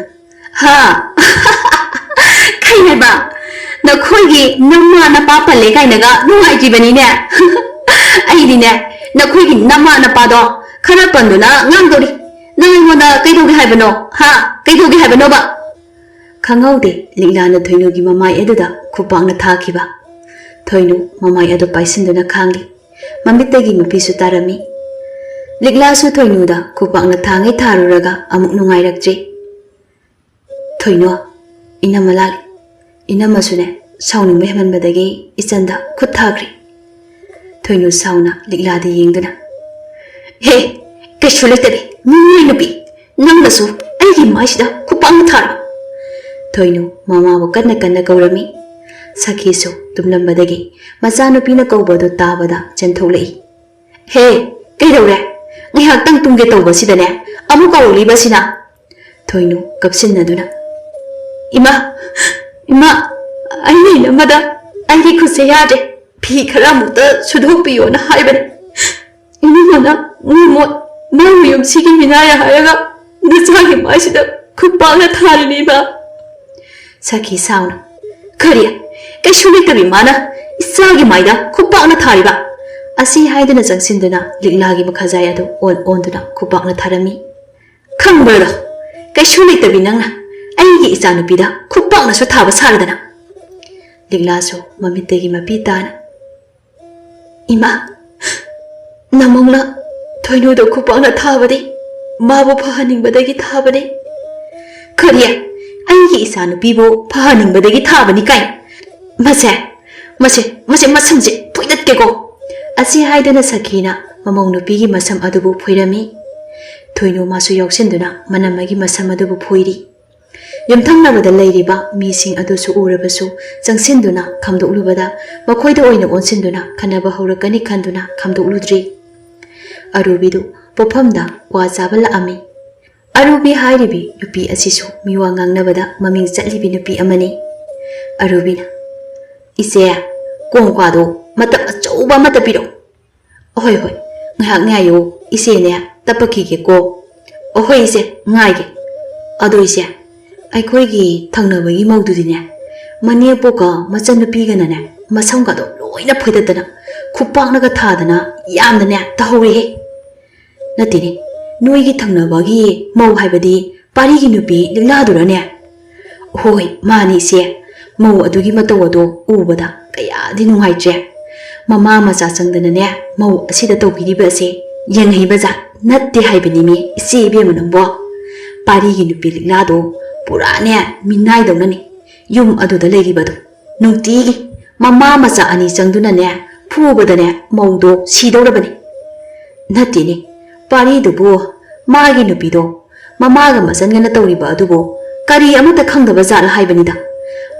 "ꯍꯥ? ꯀꯩ ꯍꯥꯏꯕ? ꯅꯈꯣꯏꯒꯤ ꯅꯃꯥ ꯅꯄꯥ ꯄꯜꯂꯦ ꯀꯥꯏꯅꯒ ꯅꯨꯡꯉꯥꯏꯇ꯭ꯔꯤꯕꯅꯤꯅꯦ꯫ ꯑꯩꯗꯤꯅꯦ, ꯅꯈꯣꯏꯒꯤ ꯅꯃꯥ ꯅꯄꯥꯗꯣ ꯈꯔ ꯄꯟꯗꯨꯅ ꯉꯥꯡꯗꯧꯔꯤ꯫ ꯅꯪ ꯑꯩꯉꯣꯟꯗ ꯀꯩꯗꯧꯒꯦ ꯍꯥꯏꯕꯅꯣ? ꯍꯥ? ꯀꯩꯗꯧꯒꯦ ꯍꯥꯏꯕꯅꯣꯕ?" ꯈꯪꯍꯧꯗꯦ ꯂꯤꯛꯂꯥꯅ ꯊꯣꯏꯅꯨꯒꯤ ꯃꯃꯥꯏ ꯑꯗꯨꯗ ꯈꯨꯄꯥꯛꯅ ꯊꯥꯈꯤꯕ꯫ ꯊꯣꯏꯅꯨ ꯃꯃꯥꯏ ꯑꯗꯨ ꯄꯥꯏꯁꯤꯟꯗꯨꯅ ꯈꯥꯡꯂꯤ꯫ ꯃꯃꯤꯠꯇꯒꯤ ꯃꯄꯤꯁꯨ ꯇꯥꯔꯝꯃꯤ꯫ ꯂꯤꯛꯂꯥꯁꯨ ꯊꯣꯏꯅꯨꯗ ꯈꯨꯄꯥꯛꯅ ꯊꯥꯉꯩ ꯊꯥꯔꯨꯔꯒ ꯑꯃꯨꯛ ꯅꯨꯡꯉꯥꯏꯔꯛꯇ꯭ꯔꯤ꯫ "ꯊꯣꯏꯅꯨ, ꯏꯅꯝꯃ ꯂꯥꯜꯂꯤ꯫ ꯏꯅꯝꯃꯁꯨꯅꯦ, ꯁꯥꯎꯅꯤꯡꯕ ꯍꯦꯟꯃꯟꯕꯗꯒꯤ ꯏꯆꯟꯗ ꯈꯨꯠ ꯊꯥꯈ꯭ꯔꯦ꯫" ꯊꯣꯏꯅꯨ ꯁꯥꯎꯅ ꯂꯤꯛꯂꯥꯗ ꯌꯦꯡꯗꯨꯅ, "ꯍꯦ, ꯀꯩꯁꯨ ꯂꯩꯇꯕꯤ ꯃꯤꯑꯣꯏ ꯅꯨꯄꯤ, ꯅꯪꯅꯁꯨ ꯑꯩꯒꯤ ꯃꯥꯏꯁꯤꯗ ꯈꯨꯄꯥꯛꯅ ꯊꯥꯔꯣ꯫" ꯊꯣꯏꯅꯨ ꯃꯃꯥꯕꯨ ꯀꯟꯅ ꯀꯟꯅ ꯀꯧꯔꯝꯃꯤ꯫ ꯁꯈꯤꯁꯨ ꯇꯨꯝꯂꯝꯕꯗꯒꯤ ꯃꯆꯥꯅꯨꯄꯤꯅ ꯀꯧꯕꯗꯨ ꯇꯥꯕꯗ ꯆꯦꯟꯊꯣꯛꯂꯛꯏ꯫ "ꯍꯦ, ꯀꯩꯗꯧꯔꯦ? ꯉꯥꯏꯍꯥꯛꯇꯪ ꯇꯨꯝꯒꯦ ꯇꯧꯕꯁꯤꯗꯅꯦ ꯑꯃꯨꯛ ꯀꯧꯔꯛꯂꯤꯕꯁꯤꯅ?" ꯊꯣꯏꯅꯨ ꯀꯞꯁꯤꯟꯅꯗꯨꯅ, "ꯏꯃꯥ, ꯏꯃꯥ, ꯑꯩꯅ ꯏꯅꯝꯃꯗ ꯑꯩꯒꯤ ꯈꯨꯠꯁꯦ ꯌꯥꯗ꯭ꯔꯦ, ꯐꯤ ꯈꯔ ꯑꯃꯨꯛꯇ ꯁꯨꯗꯣꯛꯄꯤꯌꯣꯅ ꯍꯥꯏꯕꯅꯦ꯫ ꯏꯅꯝꯃꯅ ꯉꯝꯃꯣꯏ, ꯅꯪ ꯃꯌꯨꯝꯁꯤꯒꯤ ꯃꯤꯅꯥꯏ ꯍꯥꯏꯔꯒ ꯅꯆꯥꯒꯤ ꯃꯥꯏꯁꯤꯗ ꯈꯨꯠꯄꯥꯛꯅ ꯊꯥꯔꯤꯅꯦ, ꯏꯃꯥ꯫ ꯁꯈꯤ ꯁꯥꯎꯅ, "ꯀꯔꯤ? ꯀꯩꯁꯨ ꯂꯩꯇꯕꯤ ꯃꯥꯅ ꯏꯆꯥꯒꯤ ꯃꯥꯏꯗ ꯈꯨꯠꯄꯥꯛꯅ ꯊꯥꯔꯤꯕ?" ꯑꯁꯤ ꯍꯥꯏꯗꯨꯅ ꯆꯪꯁꯤꯟꯗꯨꯅ ꯂꯤꯛꯂꯥꯒꯤ ꯃꯈꯥꯖꯥꯏ ꯑꯗꯨ ꯑꯣꯟ ꯑꯣꯟꯗꯨꯅ ꯈꯨꯠꯄꯥꯛꯅ ꯊꯥꯔꯝꯃꯤ꯫ "ꯈꯪꯕ꯭ꯔꯣ? ꯀꯩꯁꯨ ꯂꯩꯇꯕꯤ ꯅꯪꯅ ꯑꯩꯒꯤ ꯏꯆꯥꯅꯨꯄꯤꯗ ꯈꯨꯠꯄꯥꯛꯅꯁꯨ ꯊꯥꯕ ꯁꯥꯔꯗꯅ!" ꯂꯤꯛꯂꯥꯁꯨ ꯃꯃꯤꯠꯇꯒꯤ ꯃꯄꯤ ꯇꯥꯅ, "ꯏꯃꯥ, ꯅꯃꯧꯅ ꯊꯣꯏꯅꯨꯗ ꯈꯨꯄꯥꯛꯅ ꯊꯥꯕꯗꯤ ꯃꯥꯕꯨ ꯐꯍꯟꯅꯤꯡꯕꯗꯒꯤ ꯊꯥꯕꯅꯤ꯫" "ꯀꯔꯤ? ꯑꯩꯒꯤ ꯏꯆꯥꯅꯨꯄꯤꯕꯨ ꯐꯍꯟꯅꯤꯡꯕꯗꯒꯤ ꯊꯥꯕꯅꯤ ꯀꯥꯏ? ꯃꯁꯦ, ꯃꯁꯦ, ꯃꯁꯦ ꯃꯁꯝꯁꯦ ꯐꯣꯏꯗꯠꯀꯦꯀꯣ!" ꯑꯁꯤ ꯍꯥꯏꯗꯨꯅ ꯁꯈꯤꯅ ꯃꯃꯧ ꯅꯨꯄꯤꯒꯤ ꯃꯁꯝ ꯑꯗꯨꯕꯨ ꯐꯣꯏꯔꯝꯃꯤ꯫ ꯊꯣꯏꯅꯨ ꯃꯥꯁꯨ ꯌꯥꯎꯁꯤꯟꯗꯨꯅ ꯃꯅꯝꯃꯒꯤ ꯃꯁꯝ ꯑꯗꯨꯕꯨ ꯐꯣꯏꯔꯤ꯫ ꯌꯨꯝꯊꯪꯅꯕꯗ ꯂꯩꯔꯤꯕ ꯃꯤꯁꯤꯡ ꯑꯗꯨꯁꯨ ꯎꯔꯕꯁꯨ ꯆꯪꯁꯤꯟꯗꯨꯅ ꯈꯥꯝꯗꯣꯛꯂꯨꯕꯗ ꯃꯈꯣꯏꯗ ꯑꯣꯏꯅ ꯑꯣꯟꯁꯤꯟꯗꯨꯅ ꯈꯟꯅꯕ ꯍꯧꯔꯛꯀꯅꯤ ꯈꯟꯗꯨꯅ ꯈꯥꯝꯗꯣꯛꯂꯨꯗ꯭ꯔꯤ꯫ ꯑꯔꯨꯕꯤꯗꯨ ꯄꯣꯠꯐꯝꯗ ꯀ꯭ꯋꯥ ꯆꯥꯕ ꯂꯥꯛꯑꯝꯃꯤ꯫ ꯑꯔꯨꯕꯤ ꯍꯥꯏꯔꯤꯕꯤ ꯅꯨꯄꯤ ꯑꯁꯤꯁꯨ ꯃꯤꯋꯥ ꯉꯥꯡꯅꯕꯗ ꯃꯃꯤꯡ ꯆꯠꯂꯤꯕꯤ ꯅꯨꯄꯤ ꯑꯃꯅꯤ꯫ ꯑꯔꯨꯕꯤꯅ, "ꯏꯆꯦ, ꯀꯣꯡ ꯀ꯭ꯋꯥꯗꯣ ꯃꯇꯞ ꯑꯆꯧꯕ ꯑꯃꯇ ꯄꯤꯔꯛꯎ꯫" "ꯑꯍꯣꯏ, ꯍꯣꯏ, ꯉꯥꯏꯍꯥꯛ ꯉꯥꯏꯌꯨ, ꯏꯆꯦꯅꯦ, ꯇꯞꯄꯛꯈꯤꯒꯦꯀꯣ꯫" "ꯑꯍꯣꯏ ꯏꯆꯦ, ꯉꯥꯏꯒꯦ꯫ ꯑꯗꯣ ꯏꯆꯦ, ꯑꯩꯈꯣꯏꯒꯤ ꯊꯪꯅꯕꯒꯤ ꯃꯧꯗꯨꯗꯤꯅꯦ, ꯃꯅꯦꯝꯄꯣꯛꯀ ꯃꯆꯟꯅꯨꯄꯤꯒꯅꯅꯦ, ꯃꯁꯝꯒꯗꯣ ꯂꯣꯏꯅ ꯐꯣꯏꯗꯠꯇꯅ, ꯈꯨꯄꯥꯛꯅꯒ ꯊꯥꯗꯅ ꯌꯥꯝꯅꯅꯦ ꯇꯧꯍꯧꯔꯦꯍꯦ꯫" "ꯅꯠꯇꯦꯅꯦ, ꯅꯣꯏꯒꯤ ꯊꯪꯅꯕꯒꯤ ꯃꯧ ꯍꯥꯏꯕꯗꯤ ꯄꯥꯔꯤꯒꯤ ꯅꯨꯄꯤ ꯂꯤꯛꯂꯥꯗꯨꯔꯅꯦ?" "ꯍꯣꯏ, ꯃꯥꯅꯤ ꯏꯆꯦ꯫ ꯃꯧ ꯑꯗꯨꯒꯤ ꯃꯇꯧ ꯑꯗꯣ ꯎꯕꯗ ꯀꯌꯥꯗꯤ ꯅꯨꯡꯉꯥꯏꯇ꯭ꯔꯦ꯫ ꯃꯃꯥ ꯃꯆꯥ ꯆꯪꯗꯅꯅꯦ, ꯃꯧ ꯑꯁꯤꯗ ꯇꯧꯕꯤꯔꯤꯕ ꯑꯁꯦ ꯌꯦꯡꯍꯩꯕꯖꯥꯠ ꯅꯠꯇꯦ ꯍꯥꯏꯕꯅꯤꯅꯦ, ꯏꯆꯦ ꯏꯕꯦꯝꯃ ꯅꯪꯕꯣ꯫ ꯄꯥꯔꯤꯒꯤ ꯅꯨꯄꯤ ꯂꯤꯛꯂꯥꯗꯣ ꯄꯨꯔꯥꯅꯦ ꯃꯤꯅꯥꯏꯗꯧꯅꯅꯦ ꯌꯨꯝ ꯑꯗꯨꯗ ꯂꯩꯔꯤꯕꯗꯣ꯫ ꯅꯨꯡꯇꯤꯒꯤ ꯃꯃꯥ ꯃꯆꯥ ꯑꯅꯤ ꯆꯪꯗꯨꯅꯅꯦ ꯐꯨꯕꯗꯅꯦ ꯃꯧꯗꯣ ꯁꯤꯗꯧꯔꯕꯅꯤ꯫" "ꯅꯠꯇꯦꯅꯦ, ꯄꯥꯔꯤꯗꯨꯕꯨ, ꯃꯥꯒꯤ ꯅꯨꯄꯤꯗꯣ ꯃꯃꯥꯒ ꯃꯆꯟꯒꯅ ꯇꯧꯔꯤꯕ ꯑꯗꯨꯕꯨ ꯀꯔꯤ ꯑꯃꯠꯇ ꯈꯪꯗꯕ ꯖꯥꯠꯂ ꯍꯥꯏꯕꯅꯤꯗ꯫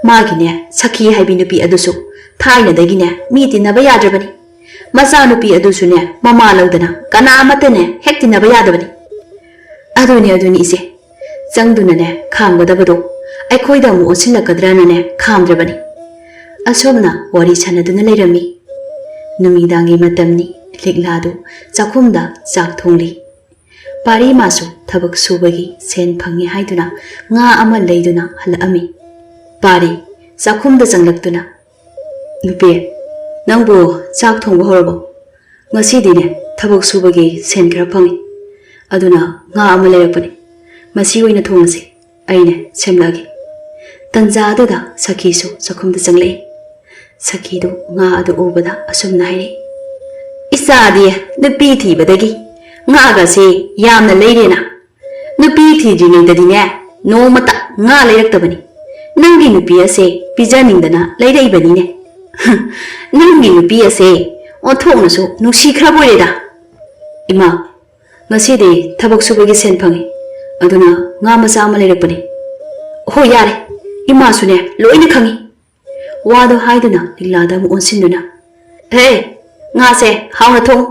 ꯃꯥꯒꯤꯅꯦ ꯁꯈꯤ ꯍꯥꯏꯕꯤ ꯅꯨꯄꯤ ꯑꯗꯨꯁꯨ ꯊꯥꯏꯅꯗꯒꯤꯅꯦ ꯃꯤ ꯇꯤꯟꯅꯕ ꯌꯥꯗ꯭ꯔꯕꯅꯤ꯫ ꯃꯆꯥꯅꯨꯄꯤ ꯑꯗꯨꯁꯨꯅꯦ ꯃꯃꯥ ꯂꯧꯗꯅ ꯀꯅꯥ ꯑꯃꯠꯇꯅꯦ ꯍꯦꯛ ꯇꯤꯟꯅꯕ ꯌꯥꯗꯕꯅꯤ꯫" "ꯑꯗꯨꯅꯤ, ꯑꯗꯨꯅꯤ ꯏꯆꯦ, ꯆꯪꯗꯨꯅꯅꯦ ꯈꯥꯝꯒꯗꯕꯗꯣ ꯑꯩꯈꯣꯏꯗ ꯑꯃꯨꯛ ꯑꯣꯟꯁꯤꯜꯂꯛꯀꯗ꯭ꯔꯅꯅꯦ ꯈꯥꯝꯗ꯭ꯔꯕꯅꯤ꯫" ꯑꯁꯨꯝꯅ ꯋꯥꯔꯤ ꯁꯥꯟꯅꯗꯨꯅ ꯂꯩꯔꯝꯃꯤ꯫ ꯅꯨꯃꯤꯗꯥꯡꯒꯤ ꯃꯇꯝꯅꯤ꯫ ꯂꯤꯛꯂꯥꯗꯨ ꯆꯥꯛꯈꯨꯝꯗ ꯆꯥꯛ ꯊꯣꯡꯂꯤ꯫ ꯄꯥꯔꯤ ꯃꯥꯁꯨ ꯊꯕꯛ ꯁꯨꯕꯒꯤ ꯁꯦꯟ ꯐꯪꯉꯤ ꯍꯥꯏꯗꯨꯅ ꯉꯥ ꯑꯃ ꯂꯩꯗꯨꯅ ꯍꯜꯂꯛꯑꯝꯃꯤ꯫ ꯄꯥꯔꯤ ꯆꯥꯛꯈꯨꯝꯗ ꯆꯪꯂꯛꯇꯨꯅ, "ꯅꯨꯄꯤ, ꯅꯪꯕꯨ ꯆꯥꯛ ꯊꯣꯡꯕ ꯍꯧꯔꯕꯣ? ꯉꯁꯤꯗꯤꯅꯦ ꯊꯕꯛ ꯁꯨꯕꯒꯤ ꯁꯦꯟ ꯈꯔ ꯐꯪꯉꯤ, ꯑꯗꯨꯅ ꯉꯥ ꯑꯃ ꯂꯩꯔꯛꯄꯅꯤ꯫ ꯃꯁꯤ ꯑꯣꯏꯅ ꯊꯣꯡꯉꯁꯤ, ꯑꯩꯅꯦ ꯁꯦꯝꯂꯛꯑꯒꯦ꯫" ꯇꯟꯖꯥ ꯑꯗꯨꯗ ꯁꯈꯤꯁꯨ ꯆꯥꯛꯈꯨꯝꯗ ꯆꯪꯂꯛꯏ꯫ ꯁꯈꯤꯗꯨ ꯉꯥ ꯑꯗꯨ ꯎꯕꯗ ꯑꯁꯨꯝꯅ ꯍꯥꯏꯔꯛꯏ, "ꯏꯆꯥꯗꯤ ꯅꯨꯄꯤ ꯊꯤꯕꯗꯒꯤ ꯉꯥꯒꯁꯦ ꯌꯥꯝꯅ ꯂꯩꯔꯦꯅ꯫ ꯅꯨꯄꯤ ꯊꯤꯗ꯭ꯔꯤꯉꯩꯗꯗꯤꯅꯦ ꯅꯣꯡꯃꯇ ꯉꯥ ꯂꯩꯔꯛꯇꯕꯅꯤ꯫ ꯅꯪꯒꯤ ꯅꯨꯄꯤ ꯑꯁꯦ ꯄꯤꯖꯅꯤꯡꯗꯅ ꯂꯩꯔꯛꯏꯕꯅꯤꯅꯦ꯫ ꯅꯪꯒꯤ ꯅꯨꯄꯤ ꯑꯁꯦ ꯑꯣꯟꯊꯣꯛꯅꯁꯨ ꯅꯨꯡꯁꯤꯈ꯭ꯔꯕ ꯑꯣꯏꯔꯦꯗ꯫" "ꯏꯃꯥ, ꯉꯁꯤꯗꯤ ꯊꯕꯛ ꯁꯨꯕꯒꯤ ꯁꯦꯟ ꯐꯪꯉꯤ, ꯑꯗꯨꯅ ꯉꯥ ꯃꯆꯥ ꯑꯃ ꯂꯩꯔꯛꯄꯅꯤ꯫" "ꯍꯣ, ꯌꯥꯔꯦ, ꯏꯃꯥꯁꯨꯅꯦ ꯂꯣꯏꯅ ꯈꯪꯉꯤ꯫" ꯋꯥꯗꯣ ꯍꯥꯏꯗꯨꯅ ꯂꯤꯛꯂꯥꯗ ꯑꯃꯨꯛ ꯑꯣꯟꯁꯤꯟꯗꯨꯅ, "ꯍꯦ, ꯉꯥꯁꯦ ꯍꯥꯎꯅ ꯊꯣꯡ,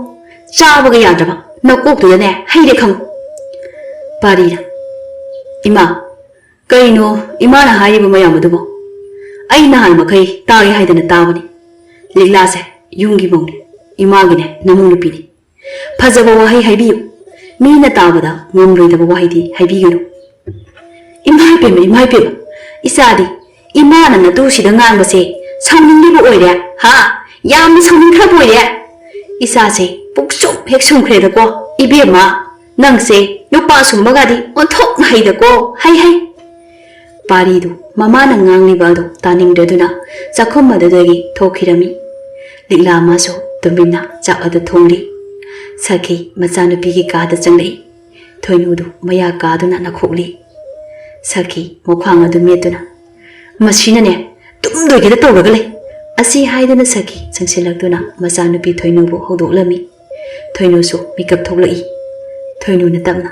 ꯆꯥꯕꯒ ꯌꯥꯗ꯭ꯔꯕ ꯅꯀꯣꯛꯇꯨꯗꯅꯦ ꯍꯩꯔꯦ ꯈꯪꯉꯨ꯫" ꯄꯥꯔꯤꯅ, "ꯏꯃꯥ, ꯀꯩꯅꯣ ꯏꯃꯥꯅ ꯍꯥꯏꯔꯤꯕ ꯃꯌꯥꯝ ꯑꯗꯨꯕꯣ? ꯑꯩ ꯅꯍꯥꯟ ꯃꯈꯩ ꯇꯥꯒꯦ ꯍꯥꯏꯗꯅ ꯇꯥꯕꯅꯤ꯫ ꯂꯤꯛꯂꯥꯁꯦ ꯌꯨꯝꯒꯤ ꯃꯧꯅꯤ, ꯏꯃꯥꯒꯤꯅꯦ ꯅꯃꯧ ꯅꯨꯄꯤꯅꯤ꯫ ꯐꯖꯕ ꯋꯥꯍꯩ ꯍꯥꯏꯕꯤꯌꯨ, ꯃꯤꯅ ꯇꯥꯕꯗ ꯉꯝꯂꯣꯏꯗꯕ ꯋꯥꯍꯩꯗꯤ ꯍꯥꯏꯕꯤꯒꯅꯨ꯫" "ꯏꯃꯥ ꯏꯄꯦꯝꯃ, ꯏꯃꯥ ꯏꯄꯦꯝꯃ, ꯏꯆꯥꯗꯤ ꯏꯃꯥꯅ ꯅꯇꯨꯁꯤꯗ ꯉꯥꯡꯕꯁꯦ ꯁꯥꯎꯅꯤꯡꯂꯤꯕ ꯑꯣꯏꯔꯦ, ꯍꯥ? ꯌꯥꯝꯅ ꯁꯥꯎꯅꯤꯡꯈ꯭ꯔꯕ ꯑꯣꯏꯔꯦ꯫ ꯏꯆꯥꯁꯦ ꯄꯨꯛꯁꯨꯝ ꯍꯦꯛ ꯁꯨꯝꯈ꯭ꯔꯦꯗꯀꯣ꯫ ꯏꯕꯦꯝꯃ, ꯅꯪꯁꯦ ꯅꯨꯄꯥ ꯁꯨꯝꯕꯒꯗꯤ ꯑꯣꯟꯊꯣꯛꯅ ꯍꯩꯗꯀꯣ, ꯍꯩ ꯍꯩ꯫" ꯄꯥꯔꯤꯗꯨ ꯃꯃꯥꯅ ꯉꯥꯡꯂꯤꯕ ꯑꯗꯨ ꯇꯥꯅꯤꯡꯗ꯭ꯔꯗꯨꯅ ꯆꯥꯛꯈꯨꯝ ꯑꯗꯨꯗꯒꯤ ꯊꯣꯛꯈꯤꯔꯝꯃꯤ꯫ ꯂꯤꯛꯂꯥ ꯃꯥꯁꯨ ꯇꯨꯃꯤꯟꯅ ꯆꯥꯛ ꯑꯗꯨ ꯊꯣꯡꯂꯤ꯫ ꯁꯈꯤ ꯃꯆꯥꯅꯨꯄꯤꯒꯤ ꯀꯥꯗ ꯆꯪꯂꯛꯏ꯫ ꯊꯣꯏꯅꯨꯗꯨ ꯃꯌꯥ ꯀꯥꯗꯨꯅ ꯅꯈꯣꯛꯂꯤ꯫ ꯁꯈꯤ ꯃꯈ꯭ꯋꯥꯡ ꯑꯗꯨ ꯃꯦꯠꯇꯨꯅ, "ꯃꯁꯤꯅꯅꯦ ꯇꯨꯝꯗꯣꯏꯒꯤꯗ ꯇꯧꯔꯒ ꯂꯩ꯫" ꯑꯁꯤ ꯍꯥꯏꯗꯨꯅ ꯁꯈꯤ ꯆꯪꯁꯤꯜꯂꯛꯇꯨꯅ ꯃꯆꯥꯅꯨꯄꯤ ꯊꯣꯏꯅꯨꯕꯨ ꯍꯧꯗꯣꯛꯂꯝꯃꯤ꯫ ꯊꯣꯏꯅꯨꯁꯨ ꯃꯤꯀꯞ ꯊꯣꯛꯂꯛꯏ꯫ ꯊꯣꯏꯅꯨꯅ ꯇꯞꯅ,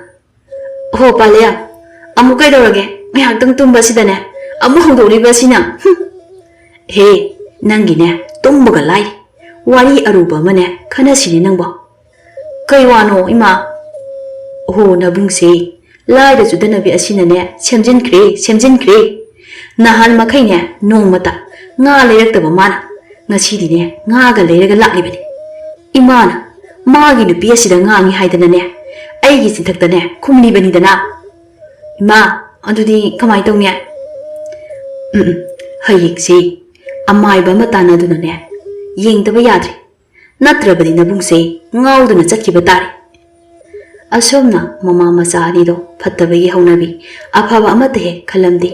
"ꯑꯍꯣ ꯄꯥꯂꯦ, ꯑꯃꯨꯛ ꯀꯩꯗꯧꯔꯒꯦ? ꯉꯥꯏꯍꯥꯛꯇꯪ ꯇꯨꯝꯕꯁꯤꯗꯅꯦ ꯑꯃꯨꯛ ꯍꯧꯗꯣꯛꯂꯤꯕ ꯑꯁꯤꯅ? ꯍꯨꯝ!" "ꯍꯦ, ꯅꯪꯒꯤꯅꯦ ꯇꯨꯝꯕꯒ ꯂꯥꯏꯔꯤ, ꯋꯥꯔꯤ ꯑꯔꯨꯕ ꯑꯃꯅꯦ ꯈꯟꯅꯁꯤꯅꯦ ꯅꯪꯕꯣ꯫" "ꯀꯩ ꯋꯥꯅꯣ ꯏꯃꯥ?" "ꯑꯍꯣ ꯅꯕꯨꯡꯁꯦ, ꯂꯥꯏꯔ ꯆꯨꯗꯅꯕꯤ ꯑꯁꯤꯅꯅꯦ ꯁꯦꯝꯖꯤꯟꯈ꯭ꯔꯦ, ꯁꯦꯝꯖꯤꯟꯈ꯭ꯔꯦ꯫ ꯅꯍꯥꯟ ꯃꯈꯩꯅꯦ ꯅꯣꯡꯃꯇ ꯉꯥ ꯂꯩꯔꯛꯇꯕ ꯃꯥꯅ ꯉꯁꯤꯗꯤꯅꯦ ꯉꯥꯒ ꯂꯩꯔꯒ ꯂꯥꯛꯂꯤꯕꯅꯤ꯫ ꯏꯃꯥꯅ ꯃꯥꯒꯤ ꯅꯨꯄꯤ ꯑꯁꯤꯗ ꯉꯥꯡꯉꯤ ꯍꯥꯏꯗꯅꯅꯦ ꯑꯩꯒꯤ ꯆꯤꯟꯊꯛꯇꯅꯦ ꯈꯨꯝꯂꯤꯕꯅꯤꯗꯅ꯫ ꯏꯃꯥ, ꯑꯗꯨꯗꯤ ꯀꯃꯥꯏ ꯇꯧꯅꯤ? ꯎꯝ, ꯎꯝ, ꯍꯌꯦꯡꯁꯤ ꯑꯃꯥꯏꯕ ꯑꯃ ꯇꯥꯟꯅꯗꯨꯅꯅꯦ ꯌꯦꯡꯗꯕ ꯌꯥꯗ꯭ꯔꯦ, ꯅꯠꯇ꯭ꯔꯕꯗꯤ ꯅꯕꯨꯡꯁꯦ ꯉꯥꯎꯗꯨꯅ ꯆꯠꯈꯤꯕ ꯇꯥꯔꯦ꯫ ꯑꯁꯣꯝꯅ ꯃꯃꯥ ꯃꯆꯥ ꯑꯅꯤꯗꯣ ꯐꯠꯇꯕꯒꯤ ꯍꯧꯅꯕꯤ ꯑꯐꯕ ꯑꯃꯠꯇ ꯍꯦꯛ ꯈꯜꯂꯝꯗꯦ꯫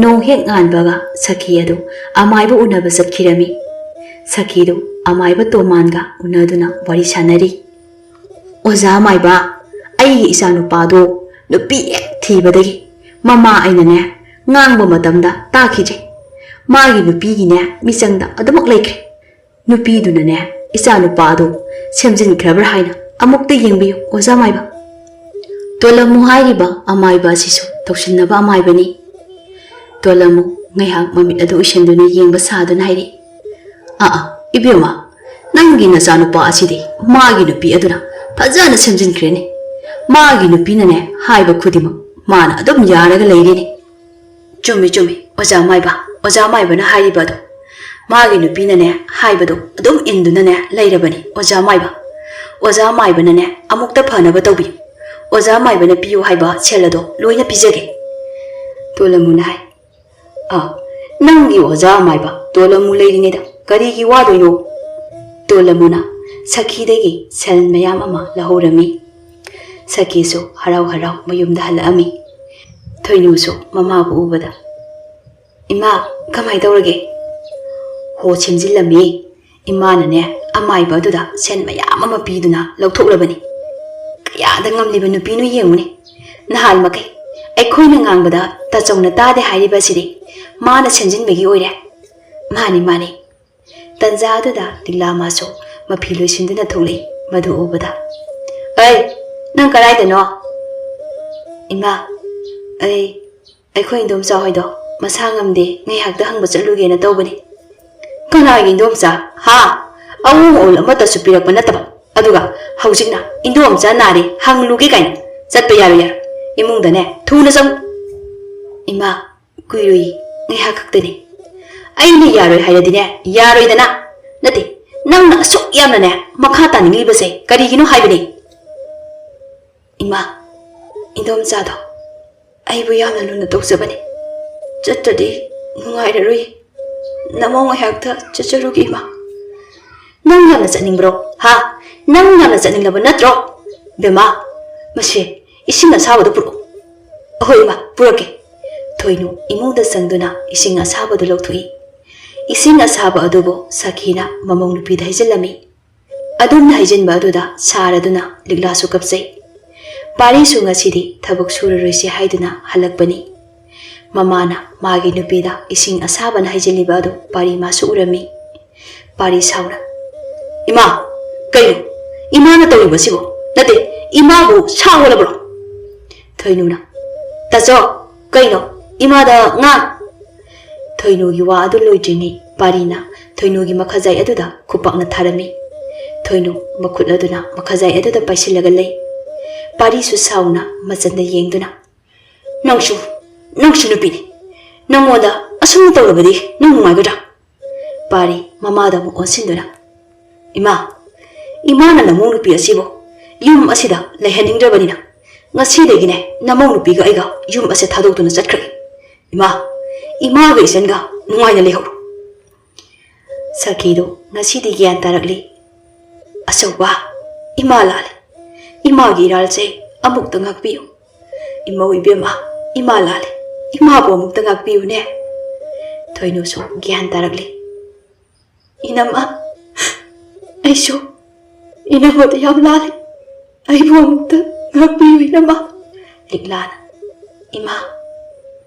ꯅꯣꯡ ꯍꯦꯛ ꯉꯥꯟꯕꯒ ꯁꯈꯤ ꯑꯗꯨ ꯑꯃꯥꯏꯕ ꯎꯅꯕ ꯆꯠꯈꯤꯔꯝꯃꯤ꯫ ꯁꯈꯤꯗꯨ ꯑꯃꯥꯏꯕ ꯇꯣꯃꯥꯟꯒ ꯎꯅꯗꯨꯅ ꯋꯥꯔꯤ ꯁꯥꯟꯅꯔꯤ꯫ "ꯑꯣꯖꯥ ꯑꯃꯥꯏꯕ, ꯑꯩꯒꯤ ꯏꯆꯥꯅꯨꯄꯥꯗꯣ ꯅꯨꯄꯤ ꯍꯦꯛ ꯊꯤꯕꯗꯒꯤ ꯃꯃꯥ ꯑꯩꯅꯅꯦ ꯉꯥꯡꯕ ꯃꯇꯝꯗ ꯇꯥꯈꯤꯗ꯭ꯔꯦ꯫ ꯃꯥꯒꯤ ꯅꯨꯄꯤꯒꯤꯅꯦ ꯃꯤꯆꯪꯗ ꯑꯗꯨꯃꯛ ꯂꯩꯈ꯭ꯔꯦ꯫ ꯅꯨꯄꯤꯗꯨꯅꯅꯦ ꯏꯆꯥꯅꯨꯄꯥꯗꯣ ꯁꯦꯝꯖꯤꯟꯈ꯭ꯔꯕ꯭ꯔꯥ ꯍꯥꯏꯅ ꯑꯃꯨꯛꯇ ꯌꯦꯡꯕꯤꯌꯨ ꯑꯣꯖꯥ ꯑꯃꯥꯏꯕ꯫" ꯇꯣꯂꯝꯃꯨ ꯍꯥꯏꯔꯤꯕ ꯑꯃꯥꯏꯕ ꯑꯁꯤꯁꯨ ꯇꯧꯁꯤꯟꯅꯕ ꯑꯃꯥꯏꯕꯅꯤ꯫ ꯇꯣꯂꯝꯃꯨ ꯉꯥꯏꯍꯥꯛ ꯃꯃꯤꯠ ꯑꯗꯨ ꯎꯏꯁꯤꯟꯗꯨꯅ ꯌꯦꯡꯕ ꯁꯥꯗꯨꯅ ꯍꯥꯏꯔꯛꯏ, "ꯑꯥ, ꯑꯥ, ꯏꯕꯦꯝꯃ, ꯅꯪꯒꯤ ꯅꯆꯥꯅꯨꯄꯥ ꯑꯁꯤꯗꯤ ꯃꯥꯒꯤ ꯅꯨꯄꯤ ꯑꯗꯨꯅ ꯐꯖꯅ ꯁꯦꯝꯖꯤꯟꯈ꯭ꯔꯦꯅꯦ꯫ ꯃꯥꯒꯤ ꯅꯨꯄꯤꯅꯅꯦ ꯍꯥꯏꯕ ꯈꯨꯗꯤꯡꯃꯛ ꯃꯥꯅ ꯑꯗꯨꯝ ꯌꯥꯔꯒ ꯂꯩꯔꯦꯅꯦ꯫" "ꯆꯨꯝꯃꯤ, ꯆꯨꯝꯃꯤ, ꯑꯣꯖꯥ ꯃꯥꯏꯕ, ꯑꯣꯖꯥ ꯃꯥꯏꯕꯅ ꯍꯥꯏꯔꯤꯕ ꯑꯗꯣ꯫ ꯃꯥꯒꯤ ꯅꯨꯄꯤꯅꯅꯦ ꯍꯥꯏꯕꯗꯣ ꯑꯗꯨꯝ ꯏꯟꯗꯨꯅꯅꯦ ꯂꯩꯔꯕꯅꯤ, ꯑꯣꯖꯥ ꯃꯥꯏꯕ꯫ ꯑꯣꯖꯥ ꯃꯥꯏꯕꯅꯅꯦ ꯑꯃꯨꯛꯇ ꯐꯅꯕ ꯇꯧꯕꯤꯌꯨ꯫ ꯑꯣꯖꯥ ꯃꯥꯏꯕꯅ ꯄꯤꯌꯨ ꯍꯥꯏꯕ ꯁꯦꯜ ꯑꯗꯣ ꯂꯣꯏꯅ ꯄꯤꯖꯒꯦ꯫" ꯇꯣꯂꯝꯃꯨꯅ ꯍꯥꯏ꯫ "ꯑꯥ, ꯅꯪꯒꯤ ꯑꯣꯖꯥ ꯃꯥꯏꯕ ꯇꯣꯂꯝꯃꯨ ꯂꯩꯔꯤꯉꯩꯗ ꯀꯔꯤꯒꯤ ꯋꯥꯗꯣꯏꯅꯣ?" ꯇꯣꯂꯝꯃꯨꯅ ꯁꯈꯤꯗꯒꯤ ꯁꯦꯜ ꯃꯌꯥꯝ ꯑꯃ ꯂꯧꯍꯧꯔꯝꯃꯤ꯫ ꯁꯈꯤꯁꯨ ꯍꯔꯥꯎ ꯍꯔꯥꯎ ꯃꯌꯨꯝꯗ ꯍꯜꯂꯛꯑꯝꯃꯤ꯫ ꯊꯣꯏꯅꯨꯁꯨ ꯃꯃꯥꯕꯨ ꯎꯕꯗ, "ꯏꯃꯥ, ꯀꯃꯥꯏ ꯇꯧꯔꯒꯦ?" "ꯍꯣ, ꯁꯦꯝꯖꯤꯜꯂꯝꯃꯤ꯫ ꯏꯃꯥꯅꯅꯦ ꯑꯃꯥꯏꯕ ꯑꯗꯨꯗ ꯁꯦꯟ ꯃꯌꯥꯝ ꯑꯃ ꯄꯤꯗꯨꯅ ꯂꯧꯊꯣꯛꯂꯕꯅꯤ꯫ ꯀꯌꯥꯗ ꯉꯝꯂꯤꯕ ꯅꯨꯄꯤꯅꯣ ꯌꯦꯡꯉꯨꯅꯦ꯫ ꯅꯍꯥꯟ ꯃꯈꯩ ꯑꯩꯈꯣꯏꯅ ꯉꯥꯡꯕꯗ ꯇꯥꯆꯧꯅ ꯇꯥꯗꯦ ꯍꯥꯏꯔꯤꯕ ꯑꯁꯤꯗꯤ ꯃꯥꯅ ꯁꯦꯝꯖꯤꯟꯕꯒꯤ ꯑꯣꯏꯔꯦ꯫" "ꯃꯥꯅꯤ, ꯃꯥꯅꯤ꯫" ꯇꯟꯖꯥ ꯑꯗꯨꯗ ꯂꯤꯛꯂꯥ ꯃꯥꯁꯨ ꯃꯐꯤ ꯂꯣꯏꯁꯤꯟꯗꯨꯅ ꯊꯣꯛꯂꯛꯏ꯫ ꯃꯗꯨ ꯎꯕꯗ, "ꯑꯩ, ꯅꯪ ꯀꯗꯥꯏꯗꯅꯣ?" "ꯏꯃꯥ, ꯑꯩ, ꯑꯩꯈꯣꯏ ꯏꯟꯗꯣꯝꯆꯥ ꯍꯣꯏꯗꯣ ꯃꯁꯥ ꯉꯝꯗꯦ, ꯉꯥꯏꯍꯥꯛꯇ ꯍꯪꯕ ꯆꯠꯂꯨꯒꯦꯅ ꯇꯧꯕꯅꯤ꯫" "ꯀꯅꯥꯒꯤ ꯏꯟꯗꯣꯝꯆꯥ? ꯍꯥ? ꯑꯋꯣꯡ ꯑꯋꯣꯜ ꯑꯃꯠꯇꯁꯨ ꯄꯤꯔꯛꯄ ꯅꯠꯇꯕ, ꯑꯗꯨꯒ ꯍꯧꯖꯤꯛꯅ ꯏꯟꯗꯣꯝꯆꯥ ꯅꯥꯔꯦ ꯍꯪꯂꯨꯒꯦ ꯀꯥꯏꯅ꯫ ꯆꯠꯄ ꯌꯥꯔꯣꯏ, ꯌꯥꯔꯣꯏ꯫ ꯏꯃꯨꯡꯗꯅꯦ ꯊꯨꯅ ꯆꯪꯉꯨ꯫" "ꯏꯃꯥ, ꯀꯨꯏꯔꯣꯏ, ꯉꯥꯏꯍꯥꯛ ꯈꯛꯇꯅꯤ꯫" "ꯑꯩꯅ ꯌꯥꯔꯣꯏ ꯍꯥꯏꯔꯗꯤꯅꯦ ꯌꯥꯔꯣꯏꯗꯅ꯫ ꯅꯠꯇꯦ, ꯅꯪꯅ ꯑꯁꯨꯛ ꯌꯥꯝꯅꯅꯦ ꯃꯈꯥ ꯇꯥꯅꯤꯡꯂꯤꯕꯁꯦ ꯀꯔꯤꯒꯤꯅꯣ ꯍꯥꯏꯕꯅꯤ?" "ꯏꯃꯥ, ꯏꯟꯗꯣꯝꯆꯥꯗꯣ ꯑꯩꯕꯨ ꯌꯥꯝꯅ ꯂꯨꯅ ꯇꯧꯖꯕꯅꯤ꯫ ꯆꯠꯇ꯭ꯔꯗꯤ ꯅꯨꯡꯉꯥꯏꯔꯔꯣꯏ꯫ ꯅꯃꯧ ꯉꯥꯏꯍꯥꯛꯇ ꯆꯠꯆꯔꯨꯒꯦ, ꯏꯃꯥ꯫" "ꯅꯪ ꯌꯥꯝꯅ ꯆꯠꯅꯤꯡꯕ꯭ꯔꯣ? ꯍꯥ? ꯅꯪ ꯌꯥꯝꯅ ꯆꯠꯅꯤꯡꯂꯕ ꯅꯠꯇ꯭ꯔꯣ? ꯕꯦꯝꯃ, ꯃꯁꯦ, ꯏꯁꯤꯡ ꯑꯁꯥꯕꯗꯨ ꯄꯨꯔꯛꯎ꯫" "ꯑꯍꯣꯏ, ꯏꯃꯥ, ꯄꯨꯔꯛꯀꯦ꯫" ꯊꯣꯏꯅꯨ ꯏꯃꯨꯡꯗ ꯆꯪꯗꯨꯅ ꯏꯁꯤꯡ ꯑꯁꯥꯕꯗꯨ ꯂꯧꯊꯣꯛꯏ꯫ ꯏꯁꯤꯡ ꯑꯁꯥꯕ ꯑꯗꯨꯕꯨ ꯁꯈꯤꯅ ꯃꯃꯧ ꯅꯨꯄꯤꯗ ꯍꯩꯖꯤꯜꯂꯝꯃꯤ꯫ ꯑꯗꯨꯝꯅ ꯍꯩꯖꯤꯟꯕ ꯑꯗꯨꯗ ꯁꯥꯔꯗꯨꯅ ꯂꯤꯛꯂꯥꯁꯨ ꯀꯞꯆꯩ꯫ ꯄꯥꯔꯤꯁꯨ ꯉꯁꯤꯗꯤ ꯊꯕꯛ ꯁꯨꯔꯔꯣꯏꯁꯤ ꯍꯥꯏꯗꯨꯅ ꯍꯜꯂꯛꯄꯅꯤ꯫ ꯃꯃꯥꯅ ꯃꯥꯒꯤ ꯅꯨꯄꯤꯗ ꯏꯁꯤꯡ ꯑꯁꯥꯕꯅ ꯍꯩꯖꯤꯜꯂꯤꯕ ꯑꯗꯨ ꯄꯥꯔꯤ ꯃꯥꯁꯨ ꯎꯔꯝꯃꯤ꯫ ꯄꯥꯔꯤ ꯁꯥꯎꯅ, "ꯏꯃꯥ, ꯀꯩꯅꯣ ꯏꯃꯥꯅ ꯇꯧꯔꯤꯕꯁꯤꯕꯣ? ꯅꯠꯇꯦ, ꯏꯃꯥꯕꯨ ꯁꯥ ꯑꯣꯜꯂꯕ꯭ꯔꯣ?" ꯊꯣꯏꯅꯨꯅ, "ꯇꯥꯆꯧ, ꯀꯩꯅꯣ ꯏꯃꯥꯗ ꯉꯥ?" ꯊꯣꯏꯅꯨꯒꯤ ꯋꯥ ꯑꯗꯨ ꯂꯣꯏꯗ꯭ꯔꯤꯉꯩ ꯄꯥꯔꯤꯅ ꯊꯣꯏꯅꯨꯒꯤ ꯃꯈꯖꯥꯏ ꯑꯗꯨꯗ ꯈꯨꯄꯥꯛꯅ ꯊꯥꯔꯝꯃꯤ꯫ ꯊꯣꯏꯅꯨ ꯃꯈꯨꯠ ꯑꯗꯨꯅ ꯃꯈꯖꯥꯏ ꯑꯗꯨꯗ ꯄꯥꯏꯁꯤꯜꯂꯒ ꯂꯩ꯫ ꯄꯥꯔꯤꯁꯨ ꯁꯥꯎꯅ ꯃꯆꯟꯗ ꯌꯦꯡꯗꯨꯅ, "ꯅꯪꯁꯨ, ꯅꯪꯁꯨ ꯅꯨꯄꯤꯅꯤ꯫ ꯅꯪꯉꯣꯟꯗ ꯑꯁꯨꯝꯅ ꯇꯧꯔꯕꯗꯤ ꯅꯪ ꯅꯨꯡꯉꯥꯏꯒꯗ꯭ꯔꯥ?" ꯄꯥꯔꯤ ꯃꯃꯥꯗ ꯑꯃꯨꯛ ꯑꯣꯟꯁꯤꯟꯗꯨꯅ, "ꯏꯃꯥ, ꯏꯃꯥꯅ ꯅꯃꯧ ꯅꯨꯄꯤ ꯑꯁꯤꯕꯨ ꯌꯨꯝ ꯑꯁꯤꯗ ꯂꯩꯍꯟꯅꯤꯡꯗ꯭ꯔꯕꯅꯤꯅ ꯉꯁꯤꯗꯒꯤꯅꯦ ꯅꯃꯧ ꯅꯨꯄꯤꯒ ꯑꯩꯒ ꯌꯨꯝ ꯑꯁꯦ ꯊꯥꯗꯣꯛꯇꯨꯅ ꯆꯠꯈ꯭ꯔꯒꯦ꯫ ꯏꯃꯥ, ꯏꯃꯥꯒ ꯏꯆꯟꯒ ꯅꯨꯡꯉꯥꯏꯅ ꯂꯩꯍꯧꯔꯣ꯫" ꯁꯈꯤꯗꯨ ꯉꯁꯤꯗꯤ ꯒ꯭ꯌꯥꯟ ꯇꯥꯔꯛꯂꯤ꯫ "ꯑꯆꯧꯕ, ꯏꯃꯥ ꯂꯥꯜꯂꯦ꯫ ꯏꯃꯥꯒꯤ ꯏꯔꯥꯜꯁꯦ ꯑꯃꯨꯛꯇ ꯉꯥꯛꯄꯤꯌꯨ꯫ ꯏꯃꯧ ꯏꯕꯦꯝꯃ, ꯏꯃꯥ ꯂꯥꯜꯂꯦ꯫ ꯏꯃꯥꯕꯨ ꯑꯃꯨꯛꯇ ꯉꯥꯛꯄꯤꯌꯨꯅꯦ꯫" ꯊꯣꯏꯅꯨꯁꯨ ꯒ꯭ꯌꯥꯟ ꯇꯥꯔꯛꯂꯤ꯫ "ꯏꯅꯝꯃ, ꯑꯩꯁꯨ ꯏꯅꯝꯃꯗ ꯌꯥꯝ ꯂꯥꯜꯂꯦ꯫ ꯑꯩꯕꯨ ꯑꯃꯨꯛꯇ ꯉꯥꯛꯄꯤꯌꯨ, ꯏꯅꯝꯃ꯫" ꯂꯤꯛꯂꯥꯅ, "ꯏꯃꯥ,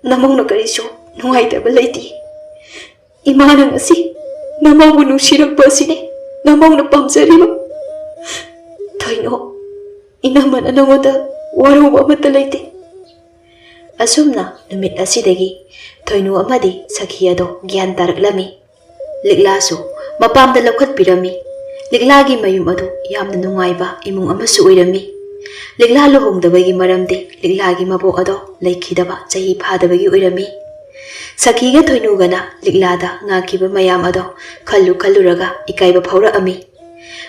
ꯅꯃꯧꯅ ꯀꯔꯤꯁꯨ ꯅꯨꯡꯉꯥꯏꯇꯕ ꯂꯩꯇꯦ꯫ ꯏꯃꯥꯅ ꯉꯁꯤ ꯅꯃꯧꯕꯨ ꯅꯨꯡꯁꯤꯔꯛꯄ ꯑꯁꯤꯅꯤ ꯅꯃꯧꯅ ꯄꯥꯝꯖꯔꯤꯕ꯫ ꯊꯣꯏꯅꯣ, ꯏꯅꯝꯃꯅ ꯅꯉꯣꯟꯗ ꯋꯥꯔꯧꯕ ꯑꯃꯠꯇ ꯂꯩꯇꯦ꯫" ꯑꯁꯨꯝꯅ ꯅꯨꯃꯤꯠ ꯑꯁꯤꯗꯒꯤ ꯊꯣꯏꯅꯨ ꯑꯃꯗꯤ ꯁꯈꯤ ꯑꯗꯣ ꯒ꯭ꯌꯥꯟ ꯇꯥꯔꯛꯂꯝꯃꯤ꯫ ꯂꯤꯛꯂꯥꯁꯨ ꯃꯄꯥꯝꯗ ꯂꯧꯈꯠꯄꯤꯔꯝꯃꯤ꯫ ꯂꯤꯛꯂꯥꯒꯤ ꯃꯌꯨꯝ ꯑꯗꯨ ꯌꯥꯝꯅ ꯅꯨꯡꯉꯥꯏꯕ ꯏꯃꯨꯡ ꯑꯃꯁꯨ ꯑꯣꯏꯔꯝꯃꯤ꯫ ꯂꯤꯛꯂꯥ ꯂꯨꯍꯣꯡꯗꯕꯒꯤ ꯃꯔꯝꯗꯤ ꯂꯤꯛꯂꯥꯒꯤ ꯃꯕꯣꯛ ꯑꯗꯣ ꯂꯩꯈꯤꯗꯕ ꯆꯍꯤ ꯐꯥꯗꯕꯒꯤ ꯑꯣꯏꯔꯝꯃꯤ꯫ ꯁꯈꯤꯒ ꯊꯣꯏꯅꯨꯒꯅ ꯂꯤꯛꯂꯥꯗ ꯉꯥꯡꯈꯤꯕ ꯃꯌꯥꯝ ꯑꯗꯣ ꯈꯜꯂꯨ ꯈꯜꯂꯨꯔꯒ ꯏꯀꯥꯏꯕ ꯐꯥꯎꯔꯛꯑꯝꯃꯤ꯫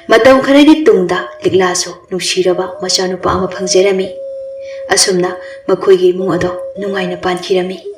ꯃꯇꯝ ꯈꯔꯒꯤ ꯇꯨꯡꯗ ꯂꯤꯛꯂꯥꯁꯨ ꯅꯨꯡꯁꯤꯔꯕ ꯃꯆꯥꯅꯨꯄꯥ ꯑꯃ ꯐꯪꯖꯔꯝꯃꯤ꯫ ꯑꯁꯨꯝꯅ ꯃꯈꯣꯏꯒꯤ ꯏꯃꯨꯡ ꯑꯗꯣ ꯅꯨꯡꯉꯥꯏꯅ ꯄꯥꯟꯈꯤꯔꯝꯃꯤ꯫